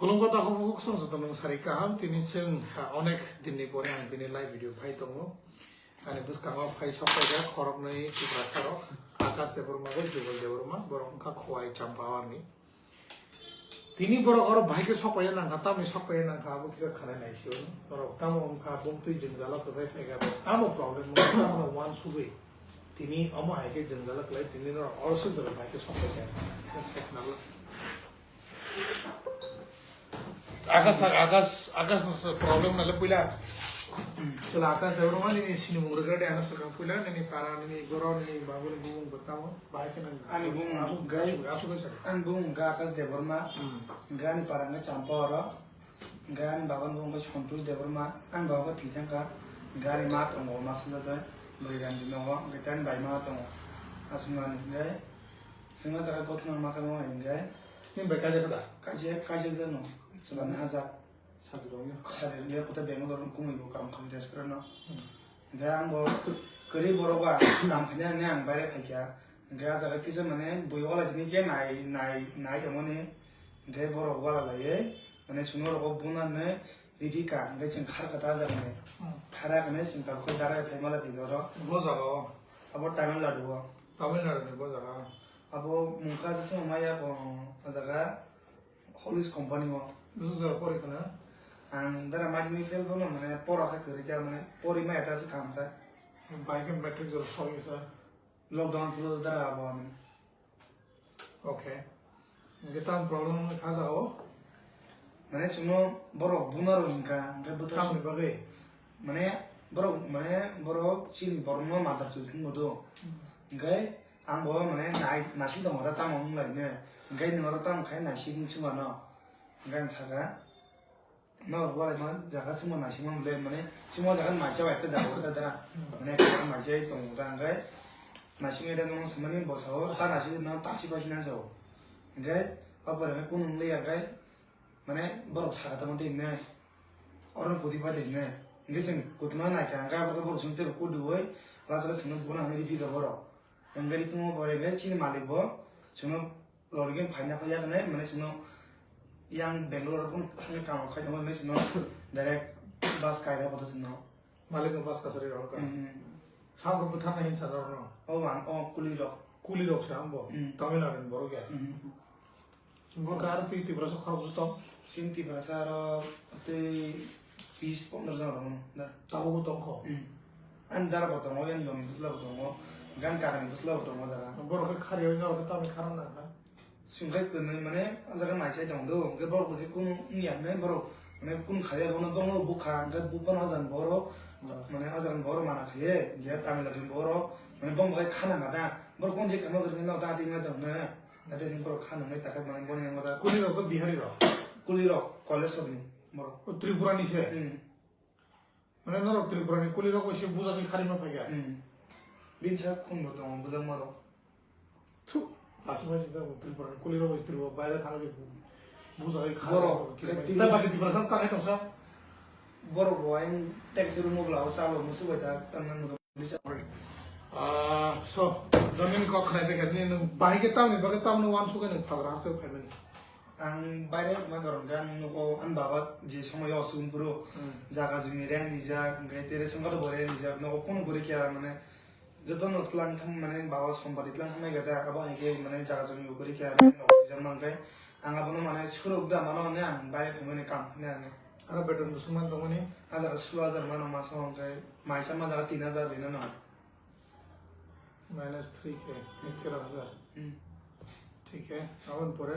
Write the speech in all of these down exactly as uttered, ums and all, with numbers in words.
Khulumkha takhuk bukhuk, chwng joto nwng sari kaham. Tini chwng, ha, onek dinni pore ang tini live video phai tongo. Ani bwskango phai sok paijak khoroknwi Tiprasa rok, Akash Debbarma bai Jugal Debbarma, borok wngkha Khowai Champawani. Tini borok oro bahai khe sok paina nangkha, tamni sok paina nangkha, abo kisa khanai naisio. Norok tamo wngkha bumtwi jwngjalo kwchai phaikha, tamo problem wngkha, tamo wansugwi. Tini omo hai khe jwngjalo kwlai, tini norok oro sok jora bahai khe sok paikha. Khe sai khwnalo. Akash, Akash, Akash no problem na le puila. Chwla Akash Debbarma nini sinimung rwgra de ano swkang puila nini para nini goro nini babu ni bumung bo tamo bahai khe nang. Ani bumung asuk, gai, asuk, asuk, asuk. Ani bumung ga Akash Debbarma. Hmm. Ga ani para ngai Champa oro. Ga ani baba ni bumung bai Santosh Debbarma. Ani baba bai thwi thangkha. Ga ani ma tongo, ma swngjak bai. Bwrwi rani nogo, hwnkhe tei ani bai ma tongo. Aswk mani hwnkhe. Chwngno jaga gotna ma khe mo hwnkhe. Nini bai kaijak da? Kaijak, kaijak jano. Chwla ni hajak. Sadi rok ya? Sadi rok ya, kuta Bangalore ni kumui bo kaam kha restaurant no. Hmm. Hwnkhe ang bo kwrwi borok ba kaam khaina hinwi ang baire phaikha. Hwnkhe ah jaga kisa mane bui wala tini khe nai, nai, nai tongmani. Hwnkhe borok wala laiwi mane chwngno rogo bunani riphi kha. Hwnkhe chwng khar kha ta ah jaga ni. Hmm. Khara khe chwng tal khe darai phai mala phai oro. Bo jaga o? Abo Tamil Nadu o. Tamil Nadu ni bo jaga? Abo mungkha se swngo maya ko o jaga Holly's company o. Bwswk jora pori khna? Ang dara madhyamik fail bono mane pora kha kwrwi kha mane pori maya ta se kaham kha. Bai khe matric jora sogwi sa? Lockdown phuru dara abo ano. Okay. Hwnkhe tamo problem wngkha kha jaga o? Mane chwngno borok buma rok hwnkha, hwnkhe bwtha tamni bagwi? Mane borok, mane borok chini borokno mother chwng wngbo do. Hmm. Hwnkhe ang bo mane nai-, naising tongo da tamo wng lai ne. Hwnkhe nwng oro tamo khai naising wng sima no. Hwnkhe ang saka. Norok walai ma jaga simo naisingma mole mane simo jaga maisa bai khe jaga wngkha dara. Hmm. Mane ekta maisa tongo da hwnkhe naisingwi da nono samani bwsao ta naisingwi no tachi pachi nang sao. Hwnkhe o pore khe kunu wngya hwnkhe mane borok saka tamo tei hwnwi oro koti pai tei hwnwi. Hwnkhe chwng kotoma naikha hwnkhe abo khe borok chwng teibo kodiui lachalo chwngno buna hwnwi riphi kha borok. Hwnkhe riphi wngma pore hwnkhe chini malik bo chwngno Lorigin phaina phai yakni, mane chwngno yang Bangalore kunu thangwi kamo khai tongma hinwi chwngno direct bus kaira koto chwngno. Malik no bus kasari rok ka. Hmm. Sabo bwtharna hinsa norno. O ang, o kuli rok. Kuli rok sa ambo. Hmm. Tamil Nadu ni borok ya. Hmm. Bo ka aro twi Tiprasa khorok jotong. Chini Tiprasa aro tei bis pondro jon rok da. Tabuk tongkho. Hmm. Ani dara bo tongo, yang yom bwsla bo tongo, gan kagani bwsla bo tongo jaga. Borok khe khari oi norok khe tamni khara nang kha. Sungkhe kwnwi mane o jaga naisai tong do, hwnkhe borok bo khe kunu wngya hwnwi borok mane kunu khaiya bono bongno bukha, hwnkhe buk bono o jaga borok mane o jaga borok mana khaiye, je Tamil Nadu borok mane bongbo khai khana nada, borok konje kamo kwrwngno da tingna tong hwnwi, ate hwnwi borok khana nai takha mane boni yango da. Kuli rok to Bihari rok? Kuli rok, Kolesor ni borok. O Tripura ni se? Hmm. Mane norok Tripura ni kuli rok bai se bujakhe kharima phaikha. Hmm. Bini sak khum bo tongo bujakma rok. Thu, aswk bai se tongo Tripura ni kuli rok bai se Tripura baire thang je bu-, bujakhe kharima borok phaikha. Tei baki Tripura san takai tongsa. Borok bo ayang taxi room o bwla o chalo musu bai ta tanna nugwi. Ah, so, domin kok khnai bai kha nini nwng bahai khe tamni bagwi tamno wansugwi nwng Phatar haste o phaimani. Ang baire ma karon khe ang nugo ani baba je somoyo osubung phuru Hmm. jaga jumi rent rijak, hwnkhe tere songkha bo rent rijak, nogo kunu guri kya mane joto no tlang thang mane baba sompati tlang thang nai gada, abo hai khe mane jaga jumi bo guri kya rent rok rijak man khe ang abono mane surok da mano hwnwi ang baire phaimani kam hwnwi ang. Aro beton bo sungman tongmani? A jaga sulo hajar mano masa hwnkhe maisa ma jaga tin hajar rina no. Minus three K, tero hajar. Hmm. Thik hai, aboni pore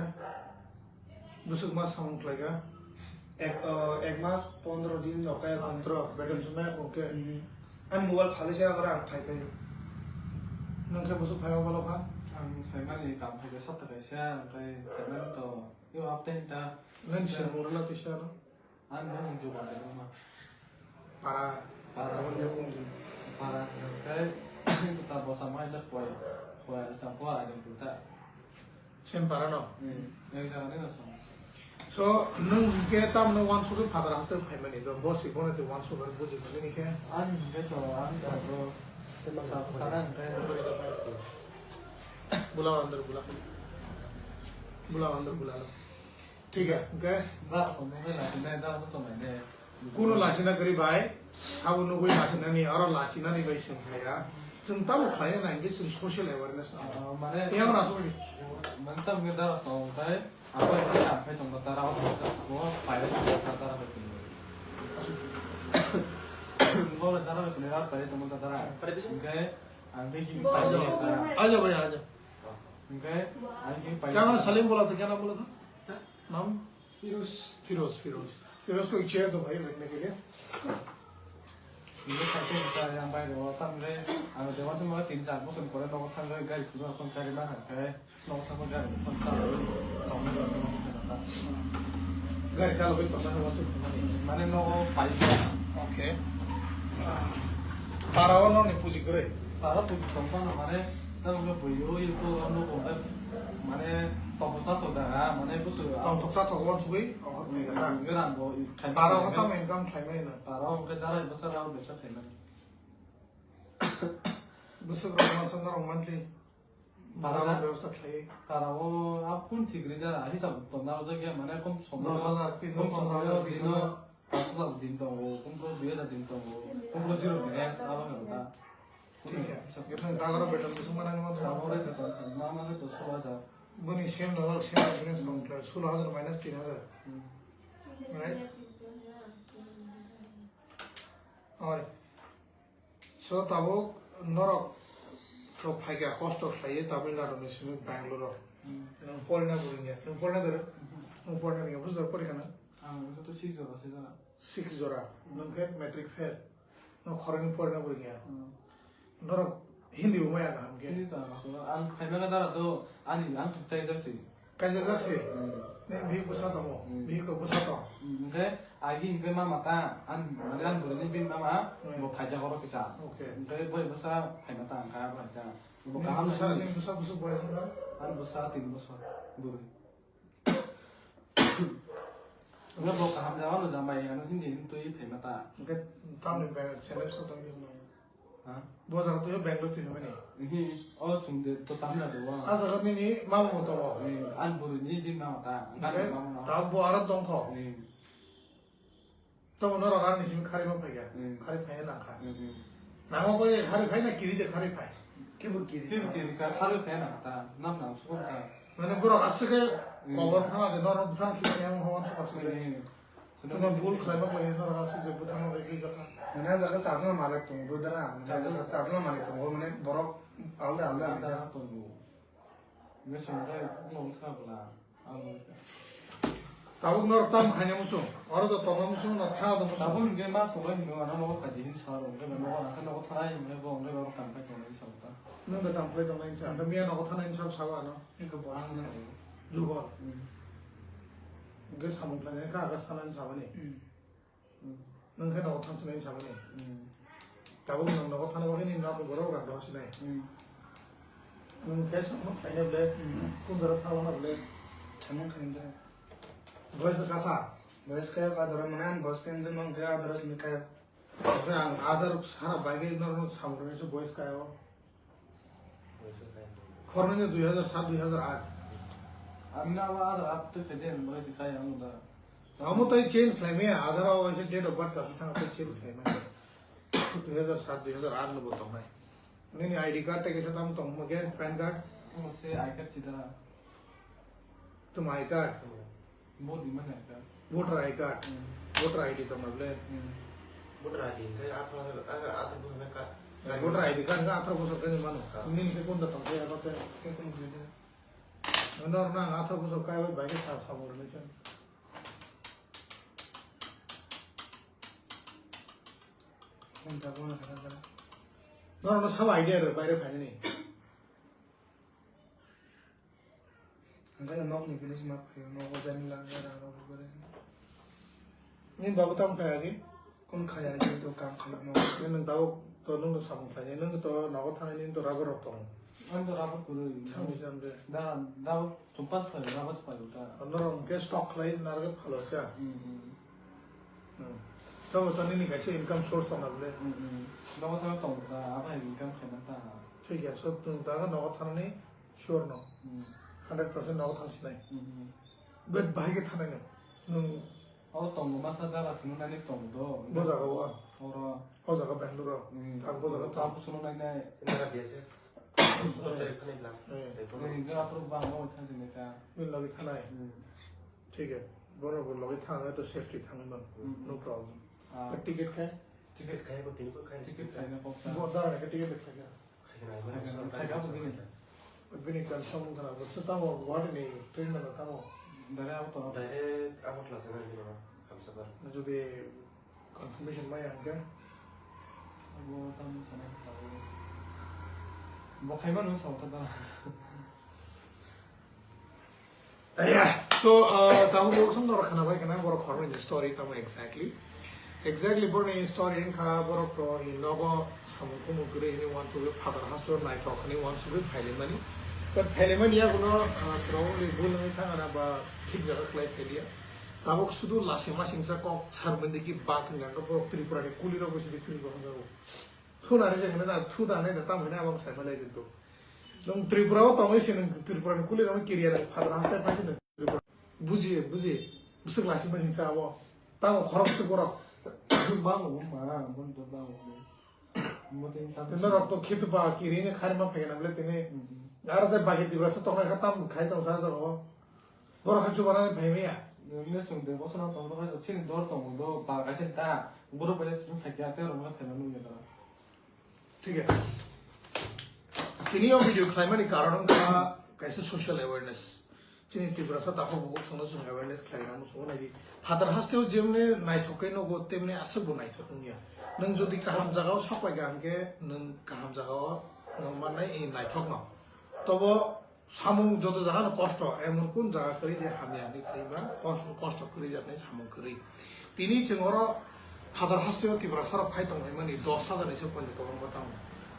bwswk mas samung khlai kha? Ek, uh, ek mas pondro din rok khe. Pondro, beton sumai khe. Hmm. Ani mobile phalwi se abo rang phai phai. Nwng khe bwswk phai o bolo kha? Ang phaimani kam phai khe sapta kaisa, omohai phaimani to yo hapta hinta. Nwng se murla tisa no? Ang no mung jugal de ma. Para. Para. Aboni yakung di. Para. Kai ta bosa mai da koi. Koi chang ko ai dum ta. Sem para no? Hmm. Yang sana ne so. So, nwng ke tam no wan sudu Phatar haste phaimani do. Bo si bone te wan sudu buji mani ni ke. Ang ke to ang ta do. Sa-, sana ang ke. Bula andar bula. Bula andar bula lo. Thik ya, okay? Dara song nugwi lasinai, dara song tongnai de. Kuno lasina kwrwi bai, sabo nugwi lasinani, oro lasinani bai chwng saya. Chwng tamo khlai na hwnkhe chwng social awareness. Ah, mane, yang na song. Mane tam ngi dara song tai, apa yang kita sampai tong dara, apa yang kita semua, pai dara, dara, dara. Bola dara, dara, pai tong dara. Oke, ang dei ki pai dara. Aja bhai, aja. Oke, ang ki pai. Kya naam hai? Salim bola tha, kya naam bola tha? Naam? Firoz. Firoz, Firoz. Firoz ko ek chair do bhai, baithne ke liye. Ini satu kita yang baik, oh, tam le, anu, dewan semua tin char bosor pore nogo thang gari kudo kon gari ma thang kai, nogo thang gari kon char, tong le, tong le, tong le. Gari chalo bai tong le, tong le. Mane nogo pai. Okay. Para ono ni puji kore. Para puji tong pa na mane, tamo ke buyo, yu ko ono ko, mane, tong sa to jaga, mane, busu. Tong sa to wan sugui, oh, ni kata. Ngeran bo, Para o tam income khlai mai na. Para o hwnkhe dara bwswk rang bwswk khlai mani. Bwswk rok masa norok monthly. Para Para o bebostha khlai. Para o a kun thik ri dara hisab to na ojak ya mane kom som. Dos hajar, tin kom dos, som pondro hajar, dino, bis hajar. Pas hajar din tongo, kom pro dui hajar din tongo, kom pro zero din es aba kan ta. Thik hai. Hisab. Githang dagro beton bwswk manani ma Para o re beton ma mane to so hajar. Boni sem norok sem balance kom khlai, solo hajar minus tin hajar. Hmm. Right? Oi. So tabuk norok to phaikha kosto khlaiwi Tamil Nadu ni simi Bangalore o. Hmm. Nwng porina bo rwngya, nwng porina doro? Hmm. Nwng porina rwngya, bujor porikha na? Ang to six jora se jora. Six jora, nwng khe matric fail. Nwng khoroknwi porina bo rwngya. Hmm. Norok Hindi bo maya kaham khe. Hindi to ang aswk ang phaimani dara to ani ang thuktai jak se. Kaijak jak se? Hmm. Ne bihik bwsa tongo? Hmm. Bihik to bwsa tong? Hmm, hwnkhe agi hwnkhe mama ta, an, mane an bwrwini bini mama, hmm, bo phaijak oro kisa. Okay. Hwnkhe boi bwsa phaima ta hwnkha abo hai ta. Bo kaham bwsa, ni bwsa bwswk boyas wngkha? An bwsa tin bosor bwrwi. Hwnkhe bo kaham jaga no jambai ano Hindi hwn twi phaima ta. Hwnkhe tamni bai challenge ko tongwi swnam? Ha? Bo jaga twi Bangalore twi mani. Ihi, o chwng de to Tamil Nadu o. A jaga nini mama bo tongo. Eh, an bwrwini bini mama ta, gani mama no. Ta bo aro tongkho. Eh. Tamo norok ani simi khari ma phaikha. Eh. Khari phai nang kha. Eh, eh. Nangma bai khari phai na kiri de khari phai. Kibo kiri. Kibo kiri ka khari phai nang ta. Nam nam sukon ta. Mane borok aswk khe, hmm, kobor thang ase, norok bwthang khibi yang hon thang ase. Hmm. Tuma bul khlai ma khlai norok aswk je bwthang ma khlai jaka. Mane jaga sajna malik tongo, brother, ah. Mane jaga sajna malik tongo, mane borok alda alda alda alda tongo. Mane songjak nong thang bwla. Tabuk norok tamo khaina muchung? Oro do tongma muchung na tha do muchung? Tabuk hwnkhe ma solo hinwi ano nogo phaidi hin sar hwnkhe nogo ang khe nogo thanai hwnkhe bo hwnkhe norok tamo khai tongnai sa ta. Nwng da tamo khai tongnai sa, da miya nogo thanai sa sabo ano. Hwnkhe bo ang sa. Jugo. Hmm. Hwnkhe samung khlainai kha aga sanani samani. Hmm. Nwng khe nogo thang sinai samani. Hmm. Tabuk nwng nogo thana bagwi nini nokni borok rang rw sinai. Hmm. Nwng khe samung khaina ble, hmm, kundara thawana ble. Samung khaina. Boys da katha. Boys kaya ka dara mane an boys kaya nwng khe adara sini kaya. Oke, ang adar sara bagwi norok samung khainai se boys kaya o. Khoroknwi dui hazar sat, dui hazar aat. Ang na wa ada ap te kaje ang bolai sikai ang da. Amo tai change khlai maya, Aadhaar o waisa date of birth kasi thang tai change khlai maya. Dui hazar sat, dui hazar aat no bo tongnai. Nini I D card tai kaisa tamo tong mo khe, pan card? Amo se I card si dara. Tamo I card? Vote di mana ka? Voter I card. Hmm. Voter I D tong na ble. Hmm. Voter I D hwnkhe atharo, ah, atharo bosor ka. Voter I D card hwnkhe atharo bosor khe mano. Ah. Nini khe kunda tong khe abo te? Khe kunu khe de. Nor nang atharo bosor kai bai bai khe sa samung rwnai khe. Kunda bono khe da. Nor no sabo idea rw bai rw khainani. Hwnkhe nokni bini sima phaio, nogo jani langya rang rok bugure. Nini babu tamo khai agi? Kun khai agi to kam khai no. Nini tabuk to nung to samung khlai, nung to nogo thangwi nini to rubber rok tongo. Ani to rubber kwrwi. Samung jam de. Da, da chumpas phai, rubber phai ta. Norok hwnkhe stock khlai narwk phalo ta. Hmm, hmm. Hmm. Tamo to nini kaisa income source tong na bole. Hmm, hmm. Nogo thangwi tong ta, abo hai income khaina ta. Thik ya, so tong ta nogo thangni. Sure no? Hmm. Hundred percent nogo thang sinai. Hmm, hmm. But bahai khe thanai nang. Nwng o tongo masa dara chwngno nainai tongo do. Bo jaga o. Oro. O jaga Bangalore o. Hmm. Tang bo jaga tang. Tang chwngno nainai. Dara biya se. Sudar tari thanai bla. Hmm. Tari thanai. Hingke aphuru bangma thang sini ka. Bini logi thanai. Hmm. Thik hai. Bono bo logi thang to safety thang man. Hmm. No problem. Ah. Ticket khai? Ticket khai bo tini ko khai. Ticket khai na kok ta. Bo dara ke ticket khai na. Khai na, khai na, khai na, khai na. Bini kan song kana bo se tamo Guwahati ni train na tamo. Dara auto. Direct Agartala se na ni no. Hamsabar. Jodi Confirmation maya hwnkhe? Abo tamo sana khe tabuk. Bo khaimano wngsa wngkha da. Aya, so, uh, tabuk bo song norok khana bai khana borok khoroknwi ni story tamo exactly. Exactly borokni story wngkha borok to ni nogo samung kumung kwrwi hwnwi uansugwi phatar hasteo naithok hwnwi uansugwi phailaimani. But phailaimani yaguno, uh, probably bul wngwi thangana ba thik jaga khlai phailia. Tabuk sudu lasi masingsa kok sarmandi ki bat hwnka hwnkhe borok Tripura ni kuli rok bai sidi philip rok hwnjago. Thu nari se hwnwi na, thu da nai da tam hwnwi abo sai malai din to. Nwng Tripura o tongwi se nwng Tripura ni kuli rok kiriya nai phadra hastai phai se nwng Tripura. Buji, buji. Bwswk lasi masingsa abo. Tamo khorok bwswk borok. Ba mo ma, bon to ba mo. Mo tin tam. Norok to khitu ba kiri ni khari ma phai na bole tini. Mm, mm. Aro te bagi Tripura se tongnai kha tam khai tong sa jago. Borok khe chubanani phai maya. Nini chwng de bosonok tong tong khe chini dor tongo do ba kaisa ta. Borok bai chini phai kya te rwngna phai manu ya dara. Thik hai. Tini o video khlaimani karon wngkha kaisa social awareness. Chini Tiprasa takhuk bukhuk songno chwng awareness khlaina muchungo nai di. Phatar hasteo jemne naithok khe nogo temne aswk bo naithok wngya. Nwng jodi kaham jagao sapai kha hwnkhe nwng kaham jagao nwng mannai naithok no. Tobo Samung joto jaga no kosto, emon kun jaga kwrwi je hamya hinwi kwrwi ba, kosto, kosto kwrwi jaknai samung kwrwi. Tini chwng oro phatar hasteo Tiprasa rok phai tongmani dos hajar ni se poito kwbangma tamo.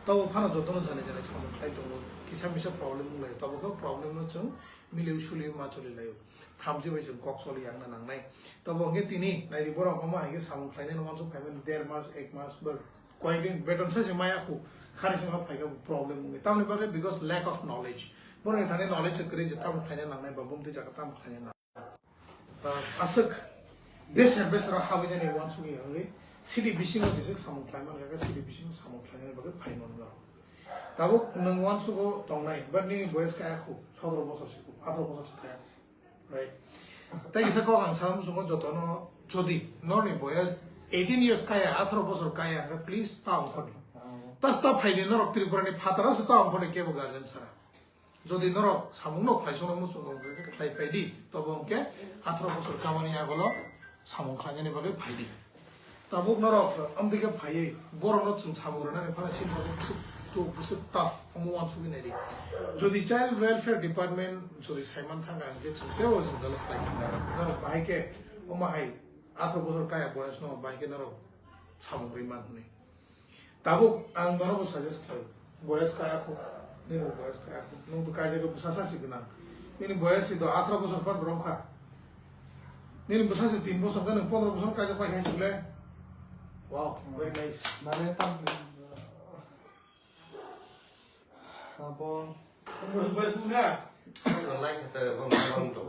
Tabo phano joto no jani jani samung khlai tongo, kisa misa problem wng laio, tabo khe problem no chwng miliui suliui ma choli laio. Thamchi bai chwng kok choli yang na nangnai. Tabo hwnkhe tini naidi borok omo hai khe samung khlainai no uansuk phaimani der mas, ek mas, ba Koyekdin beton sa se maya khu, khani se ma phaika bo problem wngwi. Tamni bagwi because lack of knowledge. Borokni thani knowledge se kwrwi je tamo khlaina nangnai ba bumtwi jaga tamo khlaina nang. Ah, aswk beser beser habwi jani uansugwi wngwi city bisingo jeswk samung khlai man kha, city bisingo samung khlainani bagwi phai mano norok. Tabuk nwng uansugo tongnai, but nini boyes kaya khu, sotoro bosor si khu, atharoh bosor si kaya. Right. Tei kisa kok ang sana muchungo jotono, jodi norni boyes eighteen years kaya, atharoh bosor kaya, hwnkhe please ta ongkhorni. Oh. Ta sta phaidi norok Tripura ni phataro se ta ongkhorni kebo guardian sara. Jodi norok samung no khlai sono muchungo hwnkhe khlai phaidi, tobo hwnkhe atharoh bosor kamani agolo samung khlainani bagwi phaidi. Tabuk norok amtwi khe phaiwi borokno chwng samung rwnani phano chini bagwi bwswk tuk, bwswk tough omo uansugwi naidi. Jodi Child Welfare Department jodi saiman thangkha hwnkhe chwng teibo chwng dalo khlai kha. Norok bahai khe omo hai atharoh bosor kaya boyosno bahai khe norok samung rwi man hwnwi. Tabuk ang nono bo suggest khlai, boyes kaya khu, nini bo boyes kaya khu, nwng to kaijagwi bwsa sa si gwnang. Nini boyes si do atharoh bosor phan rom kha. Nini bwsa si tin bosor khe nwng pondro bosor kaijak pai kha si le. Wow, very nice. Mane tam, abo. Pondro boyes wngkha. Lai kha ta bang bang to.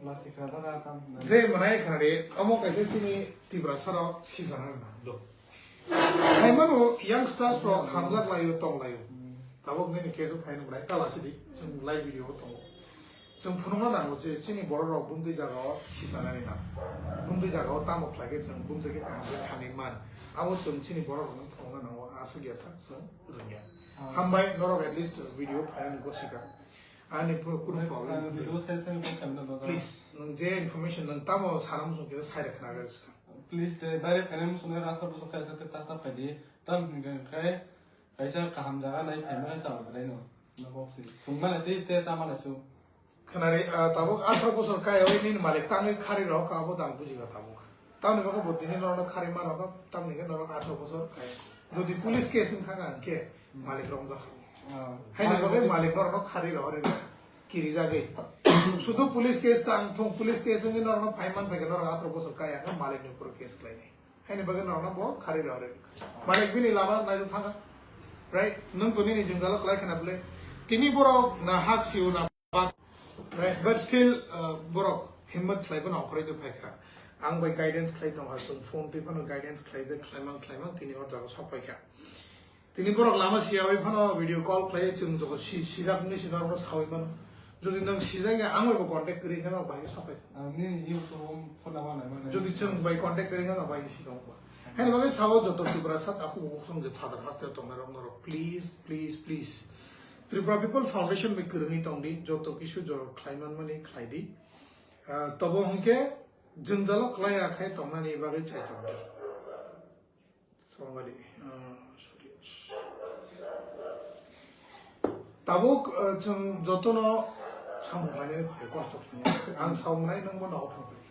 Lasi kha da kam. De manai kha de, amo kaisa chini Tiprasa rok sijana na do. Hai mano youngsters rok hamjak laio, tong laio. Hmm. Tabuk nini kesu phaino manai ta lasi di, chwng live video o tongo. Chwng phunukna nango je chini borok rok bumtwi jaga o sijana ni na. Bumtwi jaga o tamo khlai khe chwng bumtwi khe kaham khe thangwi man. Abo chwng chini borok rok no phunukna nango, aswk ya sak chwng rwngya. Ah. Hambai norok at least video phainani gosika. Ani pro-, kunu problem. Video thai thai ko khamna baga. Please, nwng je information nwng tamo sana muchung khe sai rwkha na gari ska. Please, te direct phainai muchung nai atharoh bosor kaisa te ta ta phaidi. Tam hwnkhe kai, kaisa kaham jaga nai phaimani chao belai no. Na kok si. Sungma nai te, te tama nai su. Khwnari, ah, tabuk atharoh bosor kai oi nini malik tangwi khari rok abo dang bujiga tabuk. Tamni bagwi bo tini norokno khari ma rwkha, tamni hwnkhe norok atharoh bosor kai. Jodi police case wngkha hwnkhe malik romjakha. Ah. Haini bagwi malik norokno khari rw rw kirijagwi. Sudu police case tang thung, police case wngwi norokno phai man phaikhe norok atharoh bosor kaya khe malik ni upor case khlainai. Haini bagwi norokno bo khari rw rw. Malik bini lama naijak thangkha. Right? Nwng to nini jwngjalo klai khna bwle. Tini borok na hak sio na bak. Right, but still, uh, borok himmat khlai phano okhoroi twi phai kha. Ang bai guidance khlai tong kha, chwng phone twi phano guidance khlai de, khlaimang, khlaimang, tini o jaga sok phai kha. Tini borok lama siyawi phano video call khlai, chwng jogo si-, sijak wngwi si norokno sawi mano. Jodi nwng sijak ya, ang bai bo contact kwrwi hwnkhe norok bahai khe sok phai. Ah, nini YouTube phone number nai mano. Jodi chwng bai contact kwrwi hwnkhe norok bahai khe si tong ba. Haini bagwi sao joto Tiprasa takhuk bukhuk song je father haste tongnai rok norok, please, please, please. Tripura People Foundation bai kwrwngwi tongdi, joto kisu jora khlai manmani khlai di. Ah, tobo hwnkhe jwngjalo klai ya khai tongnani bagwi chai tongdi. Somebody, ah, sorry. Tabuk, ah, chwng jotono samung khlainani phai kosto khlainai. Ang samung nai nwngbo nogo thang phai.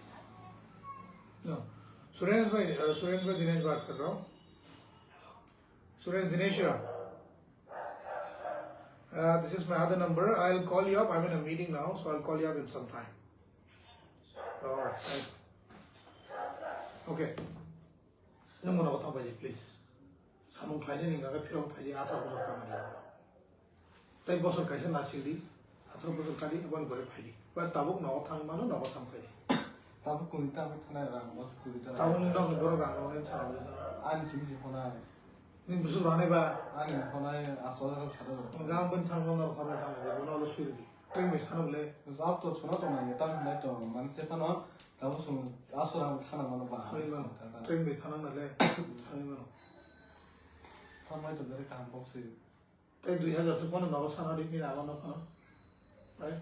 No. Suresh bhai, ah, Suresh bhai, Dinesh bhai, karo. Suresh, Dinesh, uh, this is my other number. I'll call you up. I'm in a meeting now, so I'll call you up in some time. All right, thanks. Okay. Nwng mano thang bai, please. Samung khlai ni nang phirok phai di, atharo bosor kamani. Tai bosor kaisa na sili, atharo bosor kari, aboni pore phai di. Ba tabuk nogo thang mano, nogo thang phai di. Tabuk kuni ta, tabuk thana rang, bosor kuni ta. Tabuk ni nok ni borok rang, rang, rang, rang, rang. Ani simi si phone ai. Nini bwswk rwnai ba? Ani phone ai aswk aswk sado. Hwnka ang bini thangma norok hornai thangma ba, bono ulo suri di. Tring bai sano bole. Jab to suna to nai, tam nai to, mane te phano, tabo sung aswk ang thana mano ba. Thangwi mano. Tring bai thana na le. Thangwi mano. Thamai to bere kaham kok si. Tei dui hajar se phano nogo sana di, nini abo no phano. Right?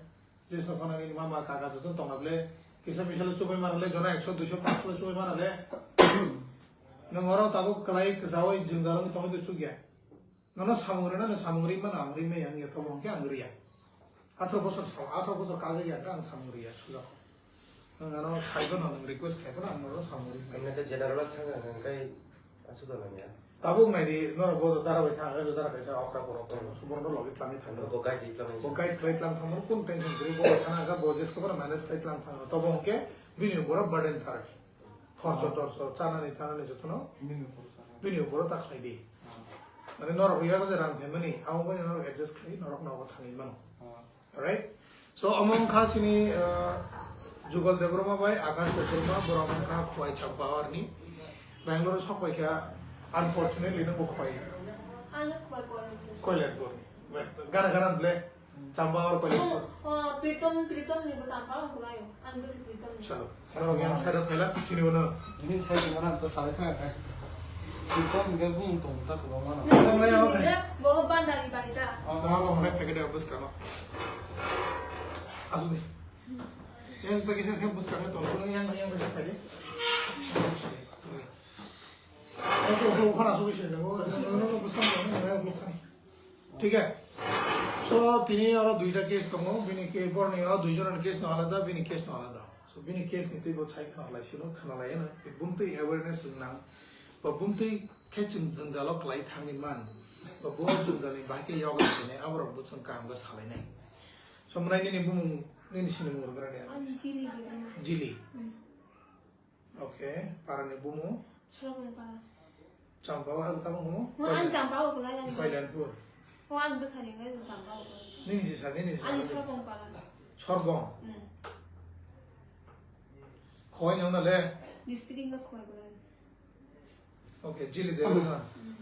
Jesu phano nini mama kaka joto tongna bole. Kisa misa le chubai mana le, jona ekso, duiso, pansho le chubai mana le. Nwng oro tabuk kwlai kwchaui jwngjal wng tongwi twi chukya. Nono samung rwna, nwng samung ri mano, ang ri maya wngya, tobo hwnkhe ang riya. Atharo bosor sa-, atharo bosor kajagya hwnkhe ang samung riya, sujak. Nwng ano saibo no, nwng request khlai phano ang nono samung ri maya. Ang khe general thang ang khe aswk nangya. Tabuk nai di, norok bo dara bai thang, dara kaisa okra borok tongo, suborno logi tlangwi thang. Bo guide di tlangwi. Bo guide khlai tlang thang, kun tension kwrwi, bo thang aga, bo jesko bono manage khlai tlang thang. Tobo hwnkhe bini borok burden thar. Khorcho torcho, chanani thanani jotono bini borok ta khlai di. Mane norok yago je rang phaimani, amo bai norok adjust khlai, norok nogo thangwi mano. Alright? So, omo wngkha chini, uh, Jugal Debbarma bai Akash Debbarma, borok wngkha Khowai Champawar ni. Bangalore sok pai kha, unfortunately, nungbo Khowai. Ano Khowai Koilanpur. Koilanpur ni. Gana gana ble, Champawar Koilanpur. Oh, oh, Pritom, Pritom ni bo Champawar ko layo. Ano bo si Pritom ni. Chalo. Chalo, yang side of phaila, sini bono. Ini saya dengar apa salah tengah kan. Pritom ni bung tong tak ko mana. Nasi sini ble, bo Bandari Bari ta. Oh, kalau mana pakai dia bus kano. Asli. Yang tadi saya kan bus kano tong, yang, yang tadi pakai. Yang tu, tu, mana sudah sih, nunggu, nunggu, nunggu, bus kano, nunggu, bus kano. Thik hai? So, tini oro duita case tongo, bini ke-, borni o duijon ni case no alada, bini case no alada. So, bini case ni twi bo sai khna lai sino, khna lai no, bumtwi awareness wng nang, ba bumtwi khe chwng jwngjalo kwlai thangwi man, ba bo jwngjal ni bahai khe yoga khainai, aborok bo chwng kaham khe salai nai. So, mwnai nini bumung, nini sinimung rwgra ni ano? Ani Jili Debbarma. Jili. Hmm. Okay, parani bumu? Srobong para. Champao, abo tamo bumu? Mo ang Champao ko lai ani. Koilanpur. Mo ang bwsani ngai Champao ko. Nini si sani, nini si sani. Ani Srobong para. Sorbong. Hmm. Khowai ni hwnna le? District no Khowai ko lai. Okay, Jili Debbarma. Hmm.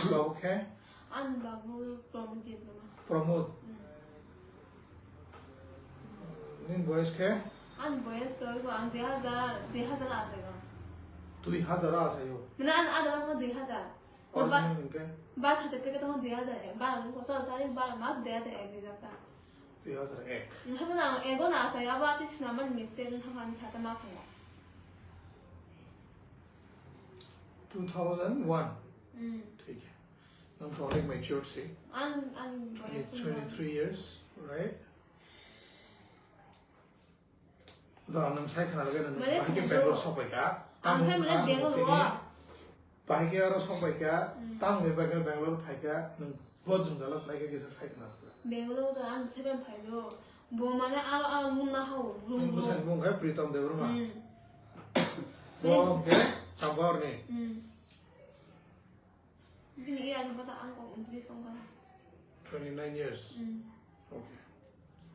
Babu khe? Ani babu Pramod Debbarma. Pramod. Hmm. Nini boyes khe? Ani boyes to ego ang dui hajar, dui hajar asai o. Dui hajar asai o? Mane ani adar ang dui hajar. Original hwnkhe? Birth certificate ang dui hajar ek. Ba ang ko chal tarik ba mas dui hajar ek rijak ta. Dui hajar ek. Habo na ego na asai abo ati sinamani mistake habo ani sata mas hwngo. Two thousand one. Hmm. Thik hai. Nang to onek mature se. Ang, ang boyes twenty-three years, right? Da nang sai khna rwgwi nang bahai khe Bangalore sok pai kha. Ang khe mane Bangalore o. Bahai khe aro sok pai kha. Hmm. Tamo bai khe Bangalore phai kha. Nang bo jwngjalo khlai khe kisa sai khna rwgwi. Bangalore o ang seven phai do. Bo mane aro, aro mung na hao. Ang bwsani mung khe Pritom Debbarma. Hmm. Bo khe Champawar ni. Hmm. Bini iya ni bata ang kok untris wngkha. Twenty-nine years? Mm. Okay.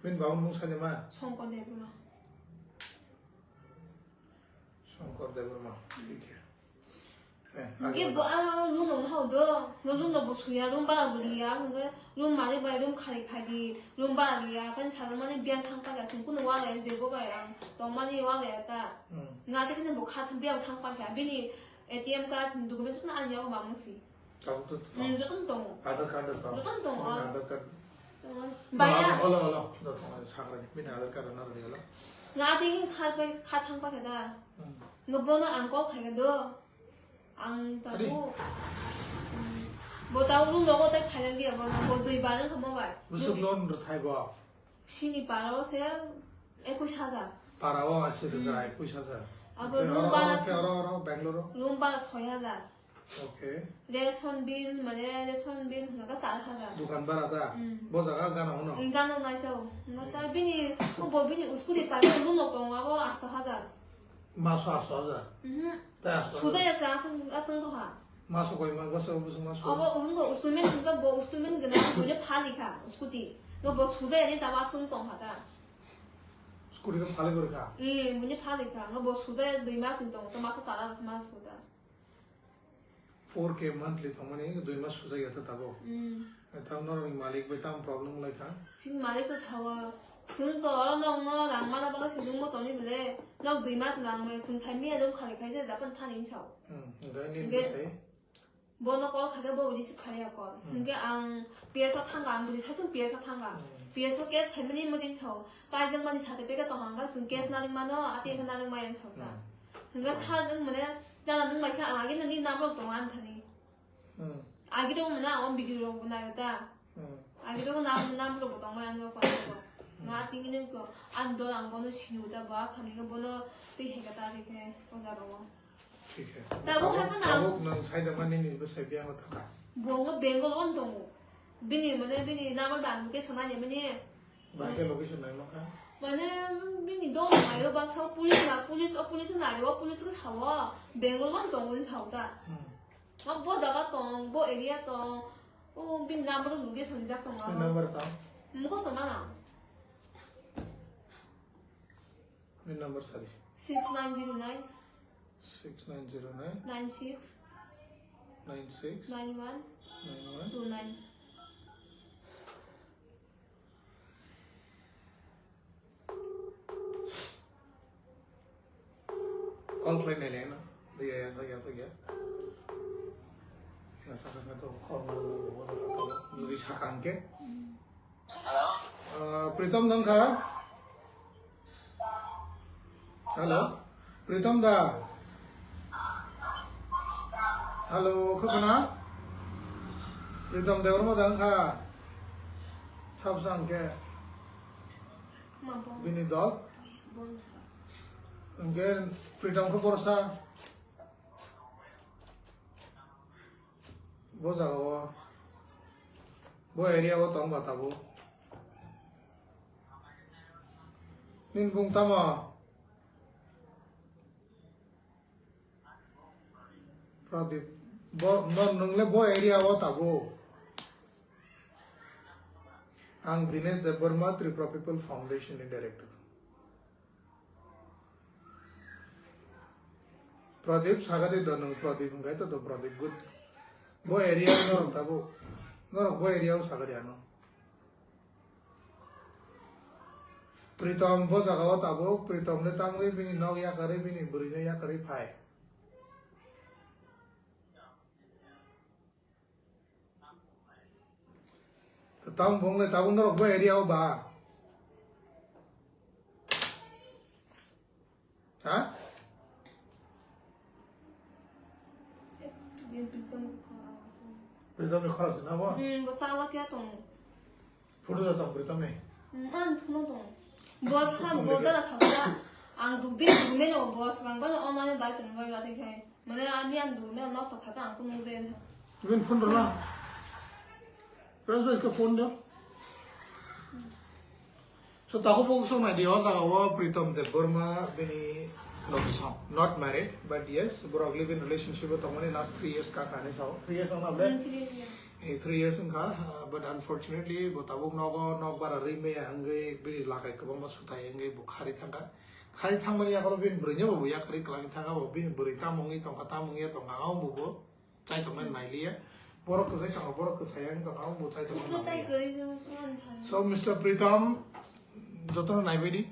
Bini baba mung sani ma? Shankar Debbarma. Shankar Debbarma. Thik hai. Eh, Hingke age bo wada. Ang room rok hao do, no room rok bo suya, room bara bo liya, hingke room malik bai room khali khali, room bara liya, kan sajak mani biyang thang paikha, sung kunu wala ya, jebo bai ang tong mani wala ya ta. Hmm. Nga te kene bo kha thang biyang thang paikha, bini A T M card, document sung ani yago mamung si. Tabuk to Hmm, jotono tongo. Aadhaar card to. Jotono tongo, Hmm, ah. Aadhaar card. Tongo. Baya. Olo, olo, olo. Jotono sagra ni. Bini Aadhaar card na rwdi olo. Nga te kha pai, kha thang paikha da. Hmm. Nga bono ang call khaikha do. Ang Adi. Tabu. Bo tabu room rogo tai khailak liya bo, bo dui baleng kha mobile. Busuk loan rw thai bo. Sini para o se ekush hajar. Para o asi rwja Hmm. ekush hajar. Abo Oke, room oro, bara oro, se- oro, oro, Bangalore o. Room bara soi hajar. Oke. Ration bill, mane ration bill hwnka kha char hajar. Dukan bara da? Hmm. Bo jaga gana hwno? Ni gana naisao. Hwnka ta Hmm. Bini, bo bini uskudi pai room no tongo abo asto hajar. Maso asto hajar? Mhm. Tai asto hajar? Sujai asa aswng, aswng doha. Maso koi ma, bwswk bwswk maso? Abo wngkha installment, wngkha bo installment gwnang, buino phali kha scooty. Wngkha bo sujaya ni tama chwng tong kha ta. Scooty khe phali kwrwi kha? Ee, buino phali kha. Wngkha bo sujaya dui mas ni tong, to masa sala mas kho ta. Four K monthly tongmani dui mas sujaya ta tabuk. Hmm. Tam norokni malik bai tam problem lai kha? Chini malik to sawa, chwng to oro nokno rang mana bagwi se nungmo tongni bwle, nok dui mas rang maya chwng sai miya dong khali khaisa dapan thani hinwi sao. Hmm, hwnkhe nini Hwnkhe bwsai? Bono call khaikhe bo receive khaiya call. Hmm. Hwnkhe ang P S o thangkha, ang bwrwi saichung P S o thangkha. Hmm. P S o case khaimani mothin sao, kaijak mani certificate tong hangkha, chwng case Hmm. nalik mano, ati Hmm. khe nalik maya hinwi sao ta. Hmm. Hwnkhe Hmm. sir nwng mane, jala nwng bai khe ang agini number tongo ani thani. Hmm. Agi rok mane ang o video rok bo naio ta. Hmm. Agi rok na number rok bo tongmani ang rok ko. Hmm. Nga tingini ko ang do ang bono sini uta ba sami ko bono twi heka ta ri khe o jaga o. Thik hai. Tabuk hai phano ang Tabuk nwng saida mani ni bwsai biyango thangkha. Bo ngo Bengal on tongo. Bini mane bini number ba ang ke sonani mani. Bahai khe location nai mankha? Mane bini dol naio baksa police na police o police naio police ko sao Bengal on tongo ni sao ta. Hmm. Bo jaga tong, bo area tong, o bini number o location rijak tong Bini abo. Number tong? Mukhosoma na. Bini number sadi. Six nine zero nine. Six nine zero nine. Nine six. Nine six. Nine one. Nine one. Two nine. Call khlai nai le no. Dia ya sa ya sa ya. Ya sa ka to call no no bo sa ka to. Nuri sa kan ke. Hello. Uh, Pritom dong kha? Hello. Pritom da. Hello, khokona? Pritom Debbarma dang kha? Sab sang ke? Ma bo. Bini dol? Bon sa. Hwnkhe Pritom khe borsa? Bo jaga o. Bo area o tong ba tabuk. Nini bung tamo? Pradip, bo, no, nwng le bo area o tabuk? Ang Dinesh Debbarma, Tripura People Foundation ni director. Pradip, sagadi do nwng Pradip, hwnkhe to do Pradip, good. Bo area o norok tabuk, norok bo area o sagadi ano. Pritom bo jaga o tabuk, Pritom le tangwi bini nok yakarwi bini bwrwi no yakarwi phai. Tamo bung le tabuk norok bo area o ba? Ha? Pritom ni khorang se na bo? Hmm, bo chala kya tong. Photo da tong Pritom ni? Hmm, ang phone tong. Bo sa, bo dara sa ba. Ang du bin du men o bo sa gang ba online bai tong bai ba de khai. Mane ami ang du men no sa kha ang phone je. Even phone rwna. Raj bhai ka phone do. So, takhuk bukhuk song nai di, o jaga o Pritom Debbarma bini location, not married, but yes, borok live in relationship o tongmani last three years ka kani sao. Three years ongna ble? Hmm, three years, yeah. Eh, three years wngkha, ah, but unfortunately bo tabuk nogo nok bara rwi maya wngwi bini lakai kwbangma suthai wngwi bo khari thangkha. Khari thangmani yakhalo bini bwrwino bo yakarwi kwlangwi thangkha, bo bini bwrwi tamo wngwi tongkha, tamo wngya tongkha, ang bo bo chai tongmani nailiya. Borok kwchai tongo, borok kwchai wngwi tongkha, ang bo chai tongmani nailiya. So, Mister Pritam, jotono naibaidi.